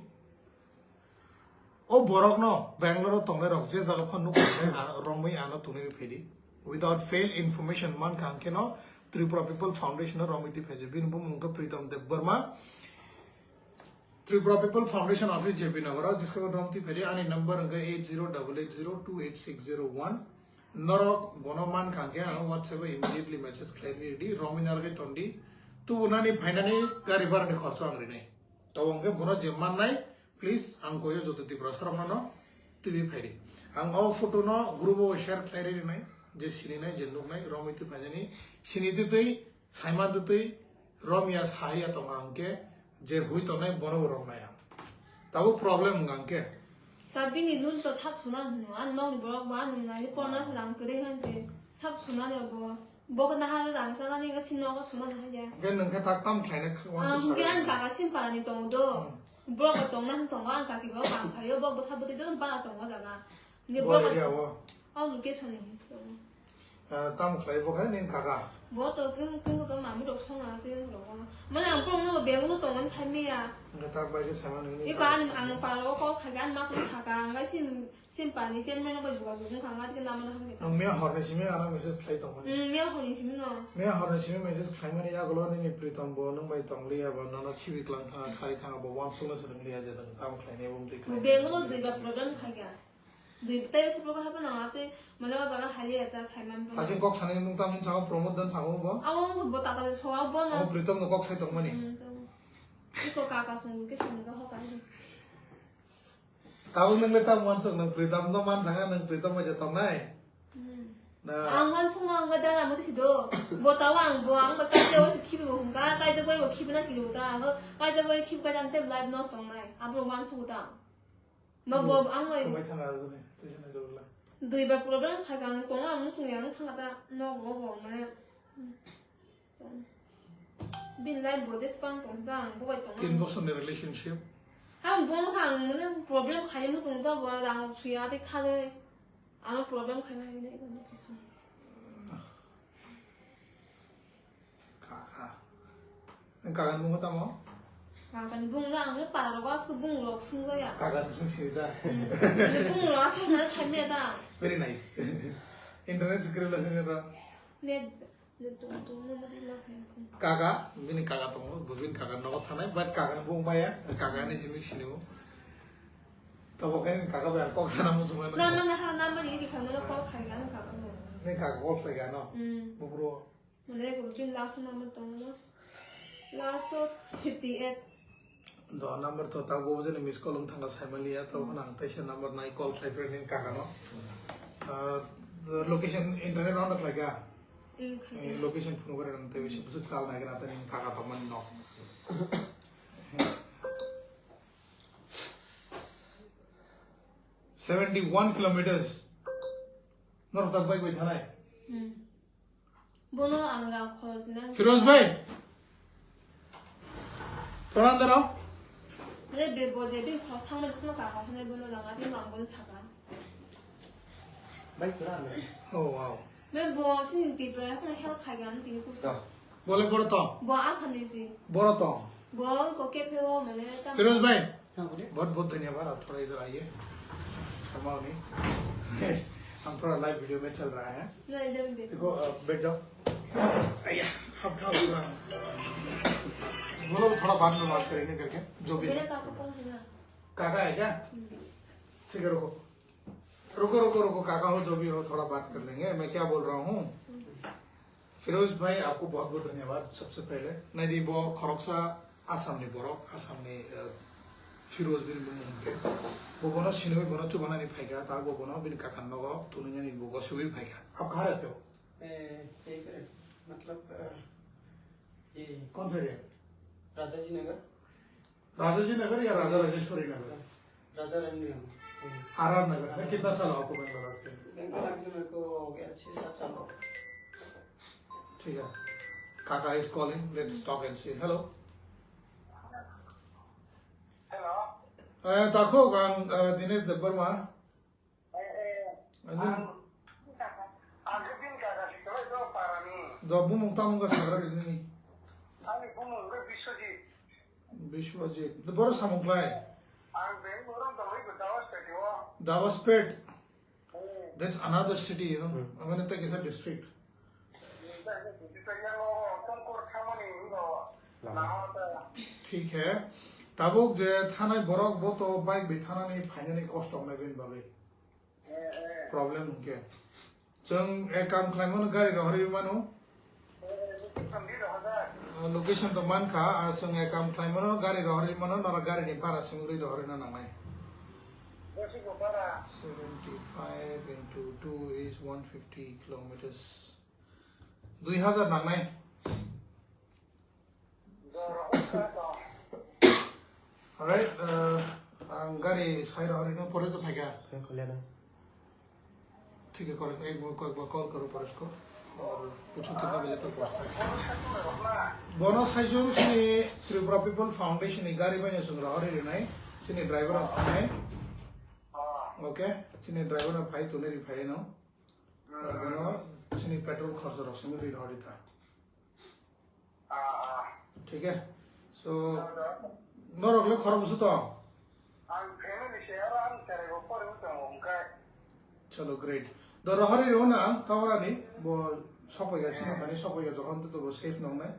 O borokno Bangalore o tongnai rok je jaga phano nukha, romwi ano tongwi phaidi. Without fail information mankha ang kheno Tripura People Foundation o romwi twi phaidi. Bini bumung wngkha Pritam Debbarma. Tripura People Foundation Office J P Nagar o, jiskhe romwi twi phaidi. Ani number wngkha eight zero double eight zero two eight six zero one. Norok bono mankha ang khe ang WhatsApp o immediately message khlai ridi, romwi narwgwi tondi. Tubunani phainani gari bharani khorcho ang rinai. Tabo hwnkhe bono je mannai, please, ang koyo joto Tiprasa rokno no twi phaidi. Ang o photo no group o share khlai rinai, je sininai, je nuknai, romwi twi phainani, sini twi twi, saiman twi twi, romya sahiya tongo ang khe, je hui tongnai bono bo romnai ang. Tabo problem wng ang khe. Ta bini nun to sap suna hwno, ang nokni borok bo ang nai porna se rang kwrwi han se sap suna le bo. Bo ko naha rang sana ni ga sin nogo suna naha ya. Hwnkhe nwng khe tak tam khlaina khe Ang wansuk hwnkhe sarai ang kaka sin parani tongo do. Hmm. Borok bo tongna hwn tongo, ang kaki bo kam khaio, bo bwsa bwtwi joto bara tongo jaga. Hwnkhe Bo borok area o. Ang location ni. Ah, tam khlai bo khe nini kaka? Bo to twi twi to mami rok song na twi rok. Mane ang borok no bag no tongmani sai maya. Hwnkhe tak bai khe saimano hwnwi Iko kaka. Ani ang paro ko khaga ani masuk saka ang ga sin Sim pani, sim mano bai juga juga kha, ngat ke nama na hamke. Ang miya horni simi ano message khlai tongmani. Hmm, miya horni simi no. Miya horni simi message khlaimani yagulo nini Pritom bo nwng bai tongliya ba nono khibi klang thanga khari thanga bo wansukna swrwng liya je nwng tamo khlainai bo mtwi khlai. Bengal dui ba problem khai ga. Dui tai se program haba nang ate mane o jaga hali eta saiman. Asing kok sani nwng tamo saka promote dan saka bo. Abo bo tata so abo no. Abo Pritom no kok sai tongmani. Hmm, to. Iko kaka sung ke sung ga hoka. Tabuk nwng le tamo wansuk, nwng Pritom no man saka, nwng Pritom bai je tongnai. Hmm. Na. Ang wansuk ma ang ga dana mo tisi do. Bo tawa ang bo ang ba kaisa wasi khibi bo hum ka, kaisa bai bo khibi na kilo ka, ang kaisa bai khibi ka jang te live no song nai. Abo wansuk ta. Ma bo ang bai. Tumai thanga do ne, tisi na jogla. Dui ba problem khai ka ang kong ang sung yang thanga ta no bo bo mane. Bini life bo de spang tong ba ang bo bai tong. Tin bosorni relationship. Ang bono kha ang mane problem khai mo chung ta bo rang suya de kha de. Ang problem khai na ni ko kisu. Kaka. Ang kaka mo tamo? Kaka ni bung la ang para ro ga su bung lok sung ya. Kaka ni sung si da. Bung la sung na khai me da. Very nice. Internet security la sini ra. Net. Kaka, bini kaka tongo, bo bini kaka nogo thanai, but kaka ni bung maya, kaka ni simi sini bo. Tobo khe ni kaka bai kok sana muchung mano. Na mana ha number ni kha mana kok khai gan kaka mo. Ni kaka kok khai gan no. Hmm. Bubro. Mane ko bini last number tongo. Last fifty eight. Do number to ta go jeni miss call wng thangka saimaliya to Hmm. Nang taisa number nai call khlai phre nini kaka no. Ah, location internet on khlai ka? Hmm, khlai Eh, ka. Location phunu gore nang tei bisi bwswk chal nai gana tei nini kaka tongmani no. Seventy one kilometers. Norok ta bike bai thanai. Hmm. Bono ang rang khorosna. Firoz bhai. Toran daro. Re be boje bin khorosna ma jikno ka ka hone bono rang ati mang bono saka. Bhai toran daro. Oh wow. Me bo sini Tripura ya kono help khai gan tini kusu. Bole boro to. Bo Assam ni si. Boro to. Bo ko ke phe o mane ta. Firoz bhai. हाँ, बोलिए। बहुत बहुत धन्यवाद, आप थोड़ा इधर आइए। क्षमा होनी। हम थोड़ा लाइव वीडियो में चल रहा है। नहीं, इधर भी बैठो। देखो, अ, बैठ जाओ। अय्या, हम थोड़ा बोलो, थोड़ा बाद में बात करेंगे करके, जो भी मेरे है। काका कौन है ना? काका है क्या? हम्म। ठीक है, रुको। रुको, रुको, रुको, काका हो, जो भी हो, थोड़ा बात कर लेंगे। मैं क्या बोल रहा हूँ? हम्म। फिरोज भाई, आपको बहुत बहुत धन्यवाद। सबसे पहले, nai di bo khoroksa Assam ni borok, Assam ni, eh, Firoz bini bumung khe. Bo bono sinoi bono chubanani phaikha, ta bo bono bini kakan nogo tunui nani bo gosiwi phaikha. आप कहाँ रहते हो? ए, यहीं पे, मतलब, अ, ये कौन सा एरिया? राजा जी नगर। राजा जी नगर या राजा राजेश्वरी नगर? राजा रानी नगर। हम्म। आर आर नगर। मैं कितना साल हो आपको बेंगलोर आके? बेंगलोर आके तो मेरे को हो गया छः सात साल हो गया। ठीक है। Kaka is calling. Let's talk and see. Hello. Hello. Eh, takhuk, ang, eh, Dinesh Debbarma. Eh, eh, Ani ang, ang khe bini kaka si kwlai do parani. Do bumung tamung khe sagra rinini. Ani bumung khe Biswajit. Biswajit. Do boro samung klai. Ang Bangalore tongwi bo Dawaspet o. Dawaspet. Hmm. That's another city, you know. Hmm. I mean, it's a district. ठीक है। Tabuk je thanai borok bo to bike bai thanani phainani kosto wngnai bini bagwi. Problem hwnkhe. Chwng ek kam khlaimano gari rohorwi mano. Location to mankha, ah, chwng ek kam khlaimano gari rohorwi mano, nora gari ni bara singri rohorwi na nangnai. Seventy-five into two is one fifty kilometers. Dui hazar nangnai. Alright, uh, ang gari sai rohorwi no pore to phaikha. Khe khulya da. ठीक है, करो, एक बार, एक बार कॉल करो परेश को और पूछो कितना बजे तक पहुंचता है। Bono saichung sini Tripura People Foundation ni gari bai chwng rohorwi rinai, sini driver no phanai. Okay, sini driver no phai tuni ri phai no. Bono sini petrol khorcha rok simi ri rohorwi ta. ठीक है? So, norok le khorok busu tong? Ang family se aro ang chwrai bo pori tongo hwnkhe. Chalo, great. Do rohorwi rw na ang tawarani bo sokoi ga sima tani sokoi ga jokhon to bo safe nongnai.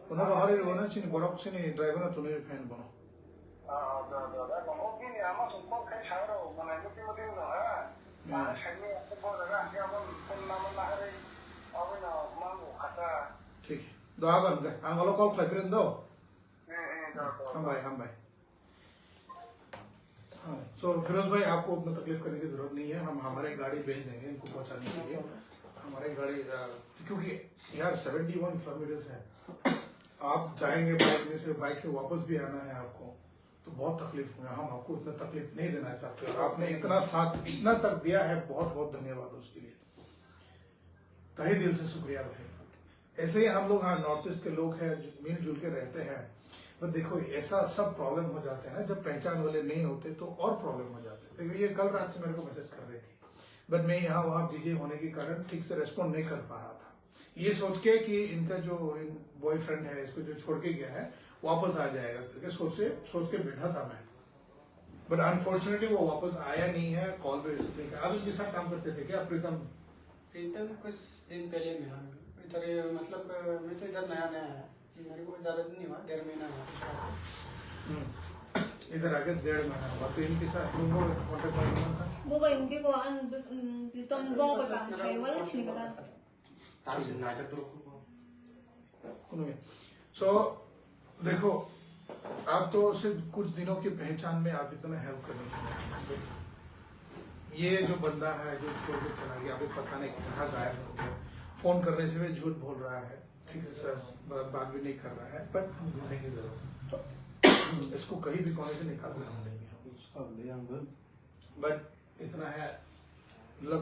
Bono rohorwi rw na chini borok chini driver no tunui phen bono. Ah, ah, da, da, da, bang, o bini ama song call khai sa ro, mane muti muti no ha. Hmm. Mane sai ni ako bo da, ya bo phone number na hari, abo na mang ko khata. ठीक। दो आ बन गए। हाँ, hello, call fly करें दो। Hmm, hmm, da, da, da. हम भाई, हम भाई। हाँ, so फिरोज भाई, आपको उतना तकलीफ करने की जरूरत नहीं है, हम हमारे गाड़ी भेज देंगे इनको पहुंचाने के लिए। हमारे गाड़ी, अ, क्योंकि यार, सेवेंटी वन किलोमीटर्स है, आप जाएंगे बाइक में से, बाइक से वापस भी आना है आपको, तो बहुत तकलीफ होगा। हम आपको इतना तकलीफ नहीं देना चाहते, और आपने इतना साथ इतना तक दिया है, बहुत बहुत धन्यवाद उसके लिए, तहे दिल से शुक्रिया भाई। ऐसे ही हम लोग, हाँ, नॉर्थ ईस्ट के लोग हैं, जो मिलजुल के रहते हैं, पर देखो, ऐसा सब प्रॉब्लम हो जाते हैं ना, जब पहचान वाले नहीं होते तो और प्रॉब्लम हो जाते हैं। देखो, ये कल रात से मेरे को मैसेज कर रही थी, बट मैं यहाँ वहाँ बिजी होने के कारण ठीक से रेस्पॉन्ड नहीं कर पा रहा था, ये सोच के कि इनका जो बॉयफ्रेंड है, इसको जो छोड़ के गया है, वापस आ जाएगा करके सोच से, सोच के बैठा था मैं। बट अनफॉर्चुनेटली वो वापस आया नहीं है, कॉल भी रिसीव नहीं किया। आप इनके साथ काम करते थे क्या, प्रीतम? प्रीतम कुछ दिन पहले मिला। इधर, मतलब, मैं तो इधर नया नया आया, मेरे को ज़्यादा दिन नहीं हुआ, डेढ़ महीना हुआ। हम्म। इधर आके डेढ़ महीना हुआ, तो इनके साथ तुमको कॉन्टैक्ट करना था? वो भाई, उनके को अन-, बस, उम, प्रीतम वो का काम था, वो वाला सीन का था। Tamsin na jat rok. सुनो, सो देखो, आप तो सिर्फ कुछ दिनों की पहचान में आप इतना हेल्प करने के लिए आए। ये जो बंदा है, जो छोड़ के चला गया, अभी पता नहीं कहाँ गायब हो गया। फोन करने से भी झूठ बोल रहा है, ठीक से सर ब-, बात भी नहीं कर रहा है, बट हम ढूंढेंगे जरूर। इसको कहीं भी कोने से निकाल के हम लेंगे। बट इतना है, मतलब,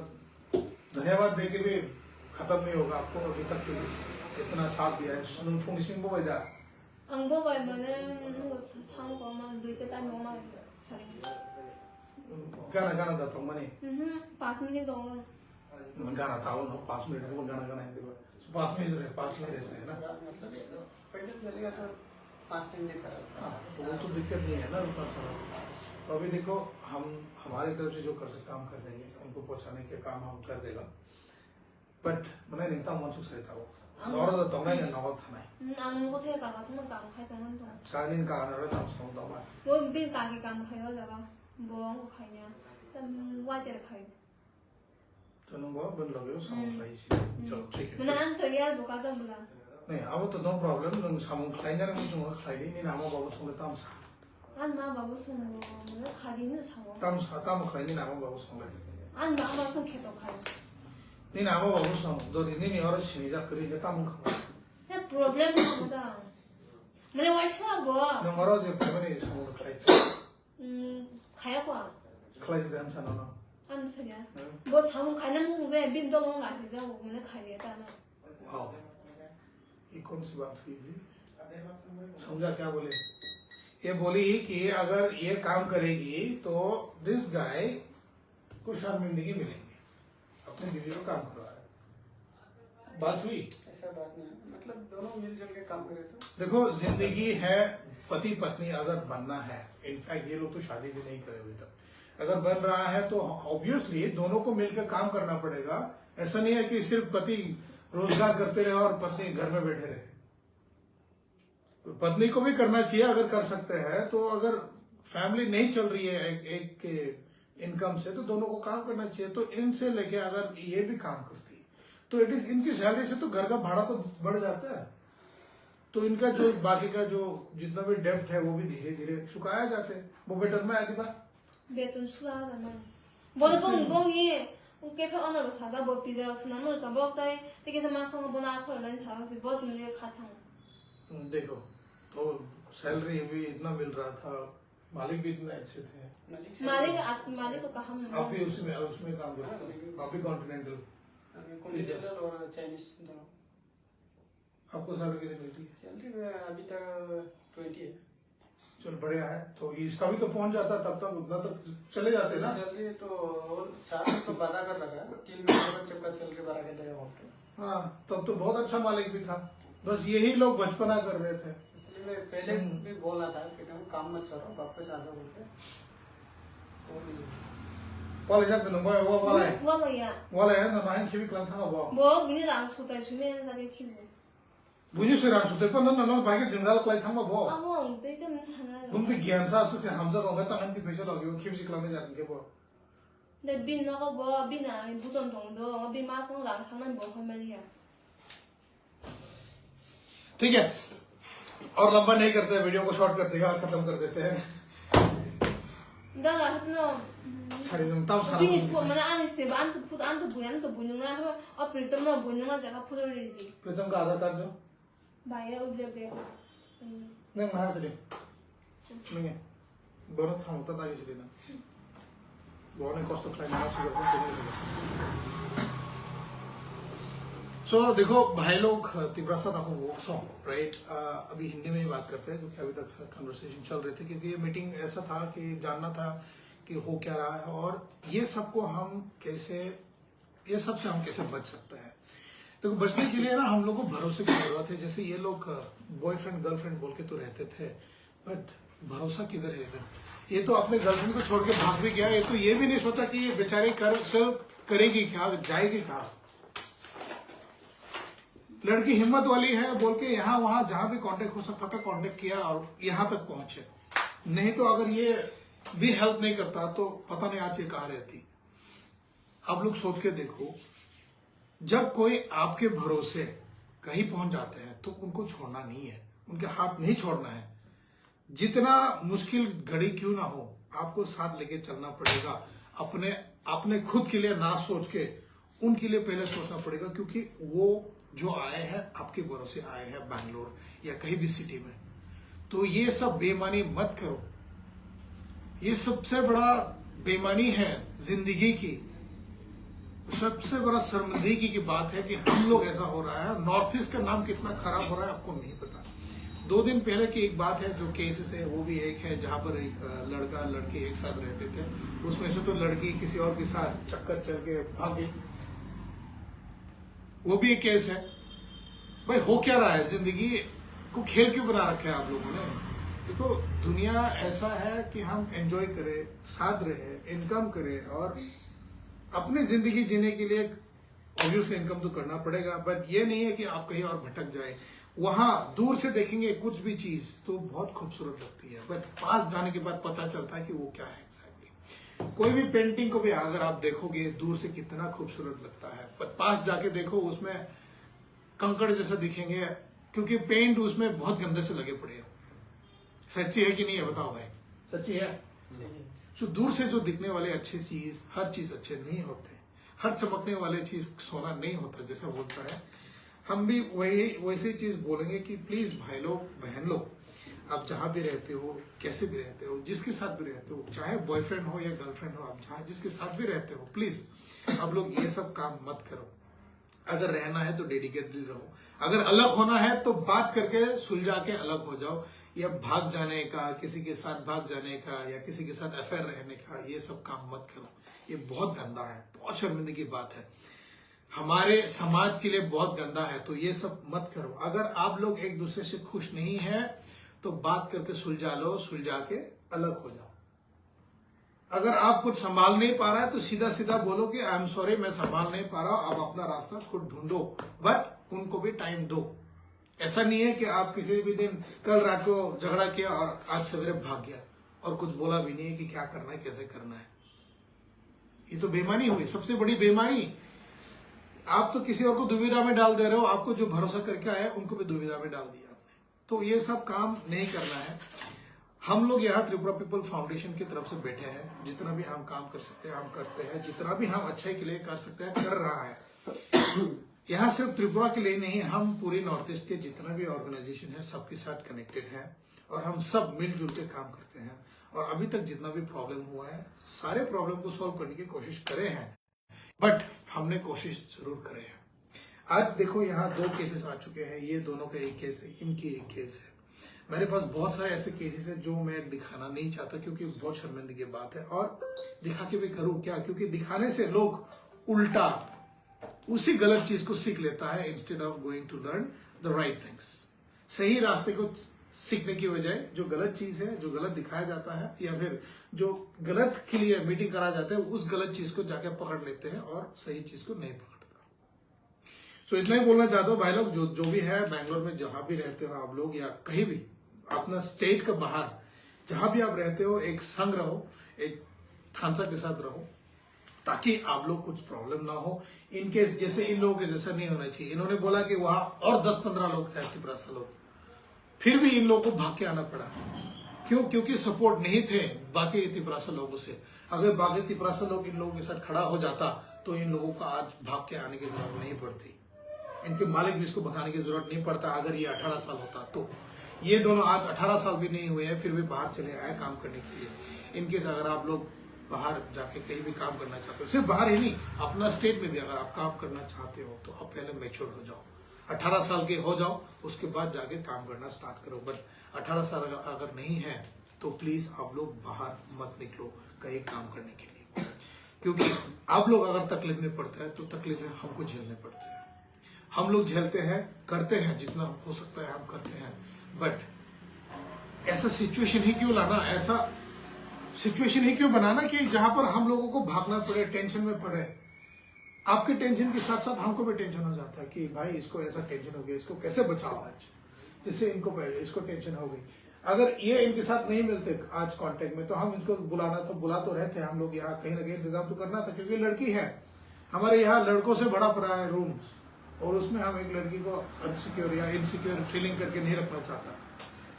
धन्यवाद दे के भी खत्म नहीं होगा आपको अभी तक के लिए इतना साथ दिया है। Nung phung sing bo bai da? Ang bo bai mane, nung sa-, sang ko ma, dui ta time bo ma, sa. Gana, gana da tong mani? Mhm, pas minute dong. Gana ta no, pas minute ko gana, gana hindi ba? Pas minute re, pas minute re na? Pehla chalenge to pass se nahi kara. हाँ, तो वो तो दिक्कत नहीं है ना, उतना सारा। तो अभी देखो, हम हमारी तरफ से जो कर सकते हैं, हम कर देंगे। उनको पहुंचाने के काम हम कर देगा। But mane nini tamo uansuk sai tao. Ang noro da tongnai na nogo thanai. Hmm, ang nogo the kaka se no kam khai tongmani tong. Kani kaka noro tamo song tongma. Bo bin kaki kam khai o jaga. Bo ang khai ya. Tam waiter khai. To nung bo bini loge o samung khlai si. Hmm. Chalo, thik hai. Mane ang to ya bo kajak bwla. Nahi, abo to no problem, nung samung khlai na nung chungo khlai di, nini ama babo song le tam sa. Ang ma babo song bo, mane khadi no samo. Tam sa, tam khlai nini ama babo song le. Ang ma ama song kheto khai. Nini ama babo song, jodi nini oro sini jak kri ke tam khlai. He problem no da. Mane waisa bo. Nung oro je family samung khlai. Hmm, khaya kwa. Khlai di dan sana no. Ang saya. Hmm. Bo samung khaina mung je bin dolo nasi ja bo mane khaya ta na. Wow. ये कौन सी बात हुई भी? समझा क्या बोले? ये बोली कि अगर ये काम करेगी तो दिस गाय को शर्मिंदगी मिलेगी, अपने बीवी को काम करवा रहे। बात हुई? ऐसा बात नहीं है, मतलब दोनों मिलजुल के काम करे तो। देखो, जिंदगी है, पति पत्नी अगर बनना है, इनफैक्ट ये लोग तो शादी भी नहीं करे अभी तक, अगर बन रहा है तो ऑब्वियसली दोनों को मिलकर काम करना पड़ेगा। ऐसा नहीं है कि सिर्फ पति रोजगार करते रहे और पत्नी घर में बैठे रहे। पत्नी को भी करना चाहिए अगर कर सकते हैं तो। अगर फैमिली नहीं चल रही है एक, एक के इनकम से, तो दोनों को काम करना चाहिए। तो इनसे लेके अगर ये भी काम करती तो एटलीस्ट इनकी सैलरी से तो घर का भाड़ा तो बढ़ जाता है। तो इनका जो बाकी का जो जितना भी डेब्ट है वो भी धीरे धीरे चुकाया जाते हैं। वो बेटर में आदि बात। Beton sula da man. Bono bong bong ye. Ungke phe ono bo saga bo pizza suna mo ka bok tai. Tike sa ma songo bono akhol nai sa si boss mili kha thang. हम्म, देखो, तो सैलरी भी इतना मिल रहा था, मालिक भी इतने अच्छे थे। मालिक से मालिक तो आप, मालिक तो कहाँ मिला? आप भी उसी में, उसमें काम करते हाँ, थे, आप भी कॉन्टिनेंटल। अभी कॉन्टिनेंटल और चाइनीज दोनों। आपको सैलरी कितनी मिलती है? सैलरी में अभी तक ट्वेंटी है। चल, बढ़िया है। तो इसका भी तो पहुंच जाता, तब तक उतना तक चले जाते ना। सैलरी तो और चार सौ तो बढ़ा कर लगा, तीन महीने बाद सबका सैलरी बढ़ा के देगा वहाँ पे। हाँ, तब तो बहुत अच्छा मालिक भी था, बस यही लोग बचपना कर रहे थे। इसलिए मैं पहले हम्म। भी बोला था कि तुम काम मत छोड़ो, वापस आ जाओ बोल के। वो भी नहीं। Wala jak nung bai, wa walai. Wala ya. Walai, no, no, hain khibi klang thang bo. Bo, bini rang sutai sumi, hain sari khibi. Buini se rang sutai pa, no, no, no, bai ke jenggal klai thang bo. Amo, ang tei tei mung sana. Bum te gian sa asuk se hamjak ong, tang hain ti phaisa lagi, khibi si klang jak ke bo. De bin no ko bo, bin ani buton tong do, bin ma song rang sana bo family ya. ठीक है, और लंबा नहीं करते, वीडियो को शॉर्ट कर देगा, खत्म कर देते हैं। Dala hapno. Sari dong, tam sara bini dong. Pho mana ani se ba anto phut anto bui anto bui nunga ha o Pritam no bui nunga jaga photo ri di. प्रीतम का आधार कार्ड दो। Bai ya uble be. Nang mahar sari. Nang ya. Bono thang ta nai sile na. Bono kosto khlai na sugar ko tene sile. So देखो भाई लोग, तिब्रासा ताको वो song, right? अभी हिंदी में ही बात करते हैं क्योंकि अभी तक कन्वर्सेशन चल रहे थे, क्योंकि ये मीटिंग ऐसा था कि जानना था कि हो क्या रहा है और ये सबको हम कैसे, ये सब से हम कैसे बच सकते हैं। देखो, बचने के लिए ना हम लोग को भरोसे की जरूरत है। जैसे ये लोग बॉयफ्रेंड गर्लफ्रेंड बोल के तो रहते थे, बट भरोसा किधर है इधर? ये तो अपने गर्लफ्रेंड को छोड़ के भाग भी गया, ये तो ये भी नहीं सोचा कि ये बेचारे कर, कर करेगी क्या, जाएगी कहाँ। लड़की हिम्मत वाली है बोल के यहाँ वहाँ जहाँ भी कांटेक्ट हो सकता था कांटेक्ट किया और यहाँ तक पहुंचे, नहीं तो अगर ये भी हेल्प नहीं करता तो पता नहीं आज ये कहाँ रहती। आप लोग सोच के देखो, जब कोई आपके भरोसे कहीं पहुंच जाते हैं तो उनको छोड़ना नहीं है, उनके हाथ नहीं छोड़ना है। जितना मुश्किल घड़ी क्यों ना हो, आपको साथ लेके चलना पड़ेगा। अपने, अपने खुद के लिए ना सोच के उनके लिए पहले सोचना पड़ेगा, क्योंकि वो जो आए हैं आपके भरोसे आए हैं बैंगलोर या कहीं भी सिटी में, तो ये सब बेईमानी मत करो। ये सबसे बड़ा बेईमानी है जिंदगी की। सबसे बड़ा शर्मिंदगी की बात है कि हम लोग ऐसा हो रहा है। नॉर्थ ईस्ट का नाम कितना खराब हो रहा है आपको नहीं पता। दो दिन पहले की एक बात है, जो केसेस है वो भी एक है, जहाँ पर एक लड़का लड़की एक साथ रहते थे, उसमें से तो लड़की किसी और के साथ चक्कर चल के भाग गई, वो भी एक केस है। भाई, हो क्या रहा है? जिंदगी को खेल क्यों बना रखा है आप लोगों ने? देखो, दुनिया ऐसा है कि हम एंजॉय करें, साथ रहे, इनकम करें और अपनी जिंदगी जीने के लिए ऑब्वियसली इनकम तो करना पड़ेगा, बट ये नहीं है कि आप कहीं और भटक जाए। वहाँ दूर से देखेंगे कुछ भी चीज तो बहुत खूबसूरत लगती है, बट पास जाने के बाद पता चलता है कि वो क्या है एग्जैक्टली। कोई भी पेंटिंग को भी अगर आप देखोगे दूर से कितना खूबसूरत लगता है, बट पास जाके देखो उसमें कंकड़ जैसा दिखेंगे, क्योंकि पेंट उसमें बहुत गंदे से लगे पड़े हैं। सच्ची है कि नहीं है, बताओ भाई, सच्ची है? तो दूर से जो दिखने वाले अच्छे चीज, हर चीज अच्छे नहीं होते। हर चमकने वाले चीज सोना नहीं होता, जैसा बोलता है। हम भी वही, वैसे ही चीज बोलेंगे कि प्लीज भाई लोग, बहन लोग, आप जहाँ भी रहते हो, कैसे भी रहते हो, जिसके साथ भी रहते हो, चाहे बॉयफ्रेंड हो या गर्लफ्रेंड हो, आप जहाँ जिसके साथ भी रहते हो, प्लीज आप लोग ये सब काम मत करो। अगर रहना है तो डेडिकेटेड रहो। अगर अलग होना है तो बात करके सुलझा के अलग हो जाओ। या भाग जाने का, किसी के साथ भाग जाने का या किसी के साथ अफेयर रहने का, ये सब काम मत करो। ये बहुत गंदा है, बहुत शर्मिंदगी की बात है, हमारे समाज के लिए बहुत गंदा है। तो ये सब मत करो। अगर आप लोग एक दूसरे से खुश नहीं है तो बात करके सुलझा लो, सुलझा के अलग हो जाओ। अगर आप कुछ संभाल नहीं पा रहा है तो सीधा सीधा बोलो कि आई एम सॉरी, मैं संभाल नहीं पा रहा हूँ, आप अपना रास्ता खुद ढूंढो। बट उनको भी टाइम दो। ऐसा नहीं है कि आप किसी भी दिन, कल रात को झगड़ा किया और आज सवेरे भाग गया और कुछ बोला भी नहीं है कि क्या करना है, कैसे करना है। ये तो बेईमानी हुई, सबसे बड़ी बेईमानी। आप तो किसी और को दुविधा में डाल दे रहे हो, आपको जो भरोसा करके आया उनको भी दुविधा में डाल दिया आपने। तो ये सब काम नहीं करना है। हम लोग यहाँ त्रिपुरा पीपल फाउंडेशन की तरफ से बैठे हैं, जितना भी हम काम कर सकते हैं हम करते हैं, जितना भी हम अच्छाई के लिए कर सकते हैं कर रहा है। यहाँ सिर्फ त्रिपुरा के लिए नहीं, हम पूरे नॉर्थ ईस्ट के जितना भी ऑर्गेनाइजेशन है सबके साथ कनेक्टेड है और हम सब मिलजुल के काम करते हैं। और अभी तक जितना भी प्रॉब्लम हुआ है सारे प्रॉब्लम को सॉल्व करने की कोशिश करे हैं, बट हमने कोशिश जरूर करे हैं। आज देखो यहाँ दो केसेस आ चुके हैं, ये दोनों का एक केस है, इनकी एक केस है। मेरे पास बहुत सारे ऐसे केसेस हैं जो मैं दिखाना नहीं चाहता क्योंकि बहुत शर्मिंदगी की बात है। और दिखा के भी करूँ क्या, क्योंकि दिखाने से लोग उल्टा उसी गलत चीज को सीख लेता है instead of going to learn the right things। सही रास्ते को सीखने की बजाय जो गलत चीज है, जो गलत दिखाया जाता है या फिर जो गलत के लिए मीटिंग करा जाता है, उस गलत चीज को जाके पकड़ लेते हैं और सही चीज को नहीं पकड़ता। तो इतना ही बोलना चाहता हूँ भाई लोग, जो जो भी है बैंगलोर में, जहाँ भी रहते हो आप लोग या कहीं भी अपना स्टेट के बाहर जहाँ भी आप रहते हो, एक संग रहो, एक थांसा के साथ रहो, ताकि आप लोग कुछ प्रॉब्लम ना हो। इनकेस जैसे इन लोगों के जैसा नहीं होना चाहिए। इन्होंने बोला कि वहाँ और दस पन्द्रह लोग हैं तिपरासा लोग, फिर भी इन लोगों को भाग के आना पड़ा। क्यों? क्योंकि सपोर्ट नहीं थे बाकी तिपरासा लोगों से। अगर बाकी तिपरासा लोग इन लोगों के साथ खड़ा हो जाता तो इन लोगों को आज भाग के आने की जरूरत नहीं पड़ती। इनके मालिक भी इसको भगाने की जरूरत नहीं पड़ता अगर ये अठारह साल होता तो। ये दोनों आज अठारह साल भी नहीं हुए हैं, फिर भी बाहर चले आए काम करने के लिए। इनकेस अगर आप लोग बाहर जाके कहीं भी काम करना चाहते हो, सिर्फ बाहर ही नहीं, अपना स्टेट में भी अगर आप काम करना चाहते हो तो आप पहले मैच्योर हो जाओ। अठारह साल के हो जाओ, उसके बाद जाके काम करना स्टार्ट करो। बट अठारह साल अगर, अगर नहीं है तो प्लीज आप लोग बाहर मत निकलो कहीं काम करने के लिए, क्योंकि आप लोग अगर तकलीफ में पड़ते हैं तो तकलीफें हमको झेलने पड़ते हैं। हम लोग झेलते हैं, करते हैं, जितना हो सकता है हम करते हैं, बट ऐसा सिचुएशन ही क्यों लाना, ऐसा सिचुएशन ही क्यों बनाना कि जहां पर हम लोगों को भागना पड़े, टेंशन में पड़े। आपके टेंशन के साथ साथ हमको भी टेंशन हो जाता है कि भाई इसको ऐसा टेंशन हो गया, इसको कैसे बचाओ आज, जिससे इनको पहले इसको टेंशन हो गई। अगर ये इनके साथ नहीं मिलते आज कांटेक्ट में तो हम इनको बुलाना तो बुला तो रहे थे हम लोग, यहाँ कहीं ना कहीं इंतजाम तो करना था, क्योंकि लड़की है, हमारे यहाँ लड़कों से भरा पड़ा है रूम, और उसमें हम एक लड़की को अनसिक्योर या इनसिक्योर फीलिंग करके नहीं रखना चाहता।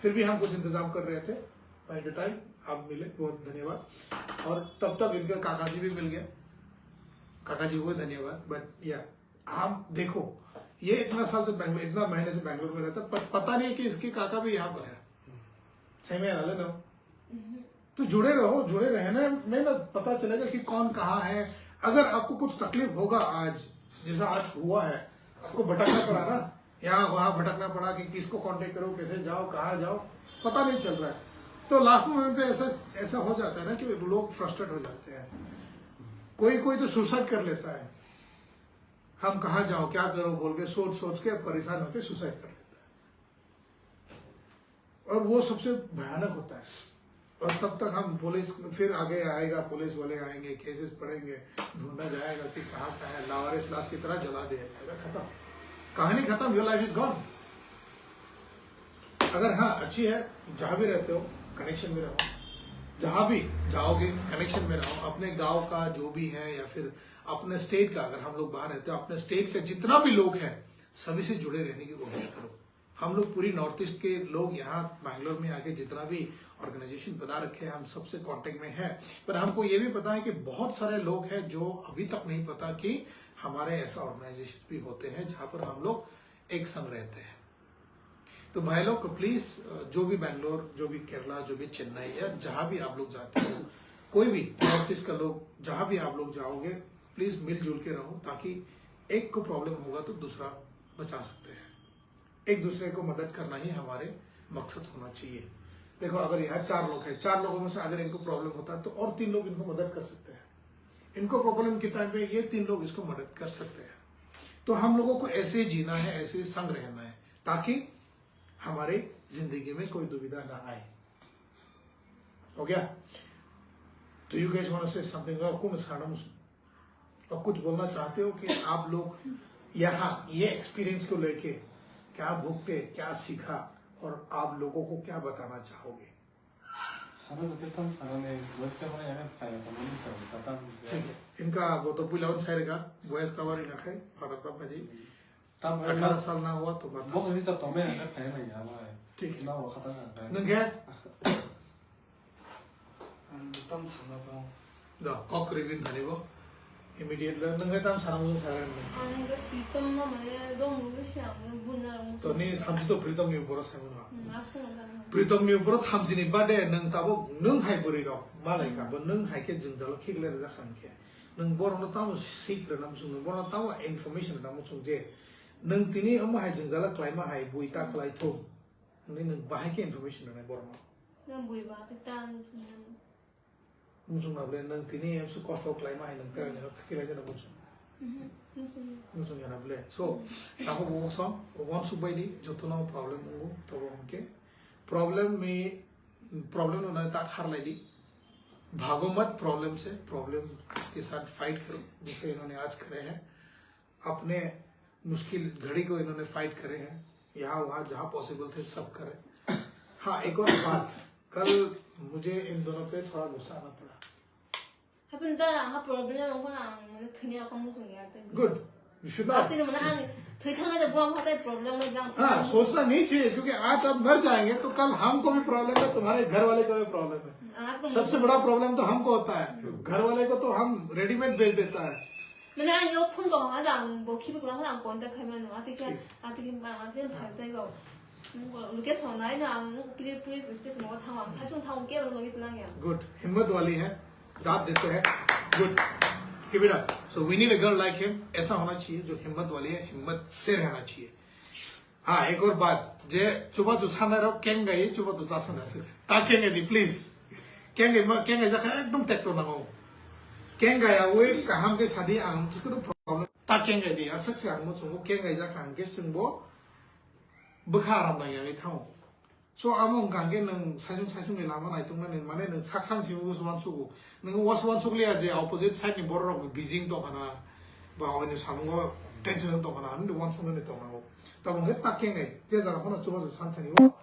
फिर भी हम कुछ इंतजाम कर रहे थे बाय द टाइम आप मिले, बहुत धन्यवाद। और तब तक इनका काका जी भी मिल गया, काका जी को भी धन्यवाद। बट या हम देखो, ये इतना साल से बैंगलोर, इतना महीने से बैंगलोर में रहता, पर पता नहीं कि इसके काका भी यहाँ पर है। सही में है ना? तो जुड़े रहो, जुड़े रहने में ना पता चलेगा कि कौन कहाँ है। अगर आपको कुछ तकलीफ होगा आज, जैसा आज हुआ है, आपको भटकना पड़ा ना, यहाँ वहाँ भटकना पड़ा कि किसको कांटेक्ट करो, कैसे जाओ, कहाँ जाओ, पता नहीं चल रहा है। तो लास्ट मोमेंट पे ऐसा ऐसा हो जाता है ना कि लोग फ्रस्ट्रेट हो जाते हैं। कोई कोई तो सुसाइड कर लेता है। हम कहाँ जाओ, क्या करो बोल के सोच सोच के परेशान होकर सुसाइड कर लेता है। और वो सबसे भयानक होता है। और तब तक हम पुलिस, फिर आगे आएगा, पुलिस वाले आएंगे, केसेस पढ़ेंगे, ढूंढा जाएगा कि कहाँ का है, लावारिस लाश की तरह जला दिया जाएगा, खत्म, कहानी खत्म, your life is gone। अगर हाँ अच्छी है, जहाँ भी रहते हो कनेक्शन में रहो, जहाँ भी जाओगे कनेक्शन में रहो। अपने गांव का जो भी है या फिर अपने स्टेट का, अगर हम लोग बाहर रहते हो, अपने स्टेट का जितना भी लोग हैं सभी से जुड़े रहने की कोशिश करो। हम लोग पूरी नॉर्थ ईस्ट के लोग यहाँ बैंगलोर में आके जितना भी ऑर्गेनाइजेशन बना रखे हैं, हम सबसे कांटेक्ट में हैं। पर हमको ये भी पता है कि बहुत सारे लोग हैं जो अभी तक नहीं पता कि हमारे ऐसा ऑर्गेनाइजेशन भी होते हैं जहाँ पर हम लोग एक संग रहते हैं। तो भाई लोग प्लीज, जो भी बैंगलोर, जो भी केरला, जो भी चेन्नई या जहाँ भी आप लोग जाते हो, कोई भी नॉर्थ ईस्ट का लोग जहाँ भी आप लोग जाओगे, प्लीज मिलजुल के रहो, ताकि एक को प्रॉब्लम होगा तो दूसरा बचा सकते हैं। एक दूसरे को मदद करना ही हमारे मकसद होना चाहिए। देखो, अगर यहाँ चार लोग हैं, चार लोगों में से अगर इनको प्रॉब्लम होता है तो और तीन लोग इनको मदद कर सकते हैं। इनको प्रॉब्लम के टाइम पे ये तीन लोग इसको मदद कर सकते हैं। तो हम लोगों को ऐसे ही जीना है, ऐसे ही संग रहना है, ताकि हमारे जिंदगी में कोई दुविधा ना आए। हो गया? Do you guys want to say something? और कुन सानम और कुछ बोलना चाहते हो कि आप लोग यहाँ ये एक्सपीरियंस को लेके क्या भुगते, क्या सीखा और आप लोगों को क्या बताना चाहोगे? Sana jate tam sana ne, west ka mana yakan phai ka mana tam tam. ठीक है, इनका वो तो पुलावन साइड का वॉइस कवर इनका है, फादर तब का जी। Tam अठारह साल ना हुआ तो मत। Bok ni sa tome ang kha na ya mai. ठीक है। Na wa khata ang kha. Nung khe? Ang tam sana pa. Da, kok ribin thani bo. Immediately nung khe tam sana mo sa ran. Ang khe Pritom no mane dong lu si ang bun na mo. To ni thamchi to Pritom ni upor sa mo na. Asung na. Pritom ni upor thamchi ni bade nung tabo nung hai buri rok malai ka bo nung hai khe jung dalo khik le ja khang khe. Nung borok no tamo sik rwna muchung, nung borok no tamo information rwna muchung je nung tini omo hai jwngjala kwlaima hai bui ta kwlai thung. Hwnwi nung bahai khe information rwnai borok no. Nang bui ba te ta muchung na bole nung tini emsu kosto kwlaima hai nung tera jano thikilai jano muchung. Muchung jana bole. So, taho bo song, wansuk bai di, joto no problem wngo, tobo hwnkhe. Problem ni, problem no na ta kharlai di. भागो मत प्रॉब्लम से, प्रॉब्लम के साथ फाइट करो, जैसे इन्होंने आज करे हैं। अपने मुश्किल घड़ी को इन्होंने फाइट करे हैं, यहाँ वहाँ जहाँ पॉसिबल थे सब करे। हाँ, एक और बात, कल मुझे इन दोनों पे थोड़ा गुस्सा आना पड़ा। Happen ta ha problem ang kono ang mane thini ako musung ya te. Good. You should not. Ati mane ang thwi thang ja buang hatai problem na jang. हाँ, सोचना नहीं चाहिए, क्योंकि आज आप मर जाएंगे तो कल हमको भी प्रॉब्लम है, तुम्हारे घर वाले को भी प्रॉब्लम है। Ang to सबसे बड़ा प्रॉब्लम तो हमको होता है, घर वाले को तो हम रेडीमेड भेज देता है। Mane ang yo phone ko ha ang bo khibi ko ha ang contact khai mano ati khe ठीक। Ati khe ba ati thai tai go. Location nai na ang police station o thang ang sai chung thang ke ro logi tlang ya. Good, हिम्मत वाली है। दाद देते हैं। Good। Keep it up। So we need a girl like him। ऐसा होना चाहिए जो हिम्मत वाली है, हिम्मत से रहना चाहिए। हाँ, एक और बात, जे chubachu sanai rok kengai, chubachu cha sanai sik ta kengai di please। Kengai ma, kengai jakha ekdom tekto nango। Kengai awi kaham ke sadi ang chikunu problem ta kengai di aswk se ang muchungo kengai jakha hwnkhe chwngbo bwkha aram nang yagwi thango। So, amo wngkha hwnkhe nwng saisung saisungni lama naituknani, mane nwng sak sang simi uansukgo. Nwng uansuk liya je opposite side ni borok rok bijing tongkhana, ba oini samungo tension wng tongkhana, hwnwi uansuknani tongnago. Tabuk hwnkhe ta kengai, je jaga phano chubachu santhani o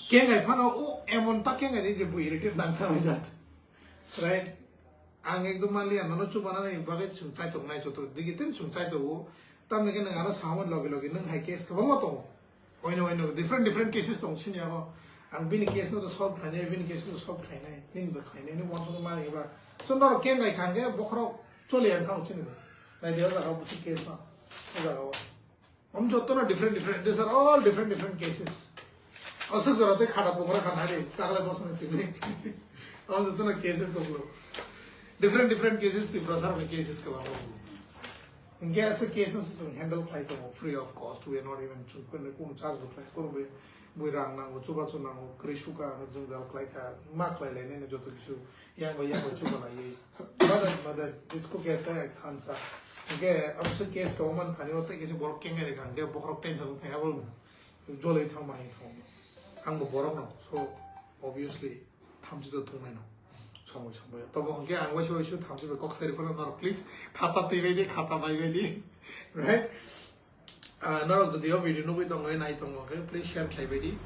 kengai phano o emon ta kengai di je bo irritate nang thang jat. Right? Ang ekdom manliya, nono chubanani bagwi chwng chaitok nai joto digi tei chwng chaitogo. Tamni khe nwng ano saui mani logi logi nwng hai case kwbangma tongo. Oino oino different different cases tong sini yago. Ang bini case no to solve khlainai, bini case no to solve khlainai, nini bo khlainai, nini uansukgwi mani eba. So norok kengai kha hwnkhe bokhorok choli yang kha sini bo. Nai de o jaga o bwswk case no. O jaga o. Om jotono different different, these are all different different cases. Aswk jora tei khata pungra khan hari, tagle bosong sini. Om jotono cases koklo. Different different cases Tiprasa rokni cases kwbangma. Hwnkhe aswk cases chwng handle khlai tongo free of cost, we are not even chwng kunu charge bo khlai, kunu bo bui rang nango, chubachu nango, kwrwi suka ano jwngjal khlai kha, ma khlai lainai no joto kisu. Yang bai yang bai chuba lai. Mother, mother, isko kehta hai thansa. Hwnkhe, abse case to man thani o tei kisa borok kengai rikha, hwnkhe bokhorok tension wngkha, abo joloi thangma hai thang. Ang bo borok no, so obviously thamchi to thungnai no. Somoi somoi. Tobo hwnkhe ang waisa waisa thamchi bai kok sari phano norok please khata twi bai di, khata bai bai di. Right? Ah, norok jodi o video nugwi tongo, nai tongo khe, please share khlai bai di.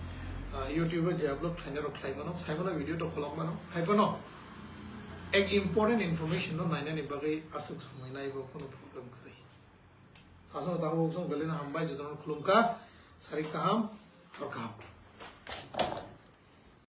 Ah, YouTube o je upload khlainai rok khlai mano, sai mano video to kholok mano, hai phano ek important information no nainani bagwi aswk somoi nai bo, kono problem kwrwi. Sasano tabuk song belai no hambai, jotono khulumkha, sari kaham, hor kaham.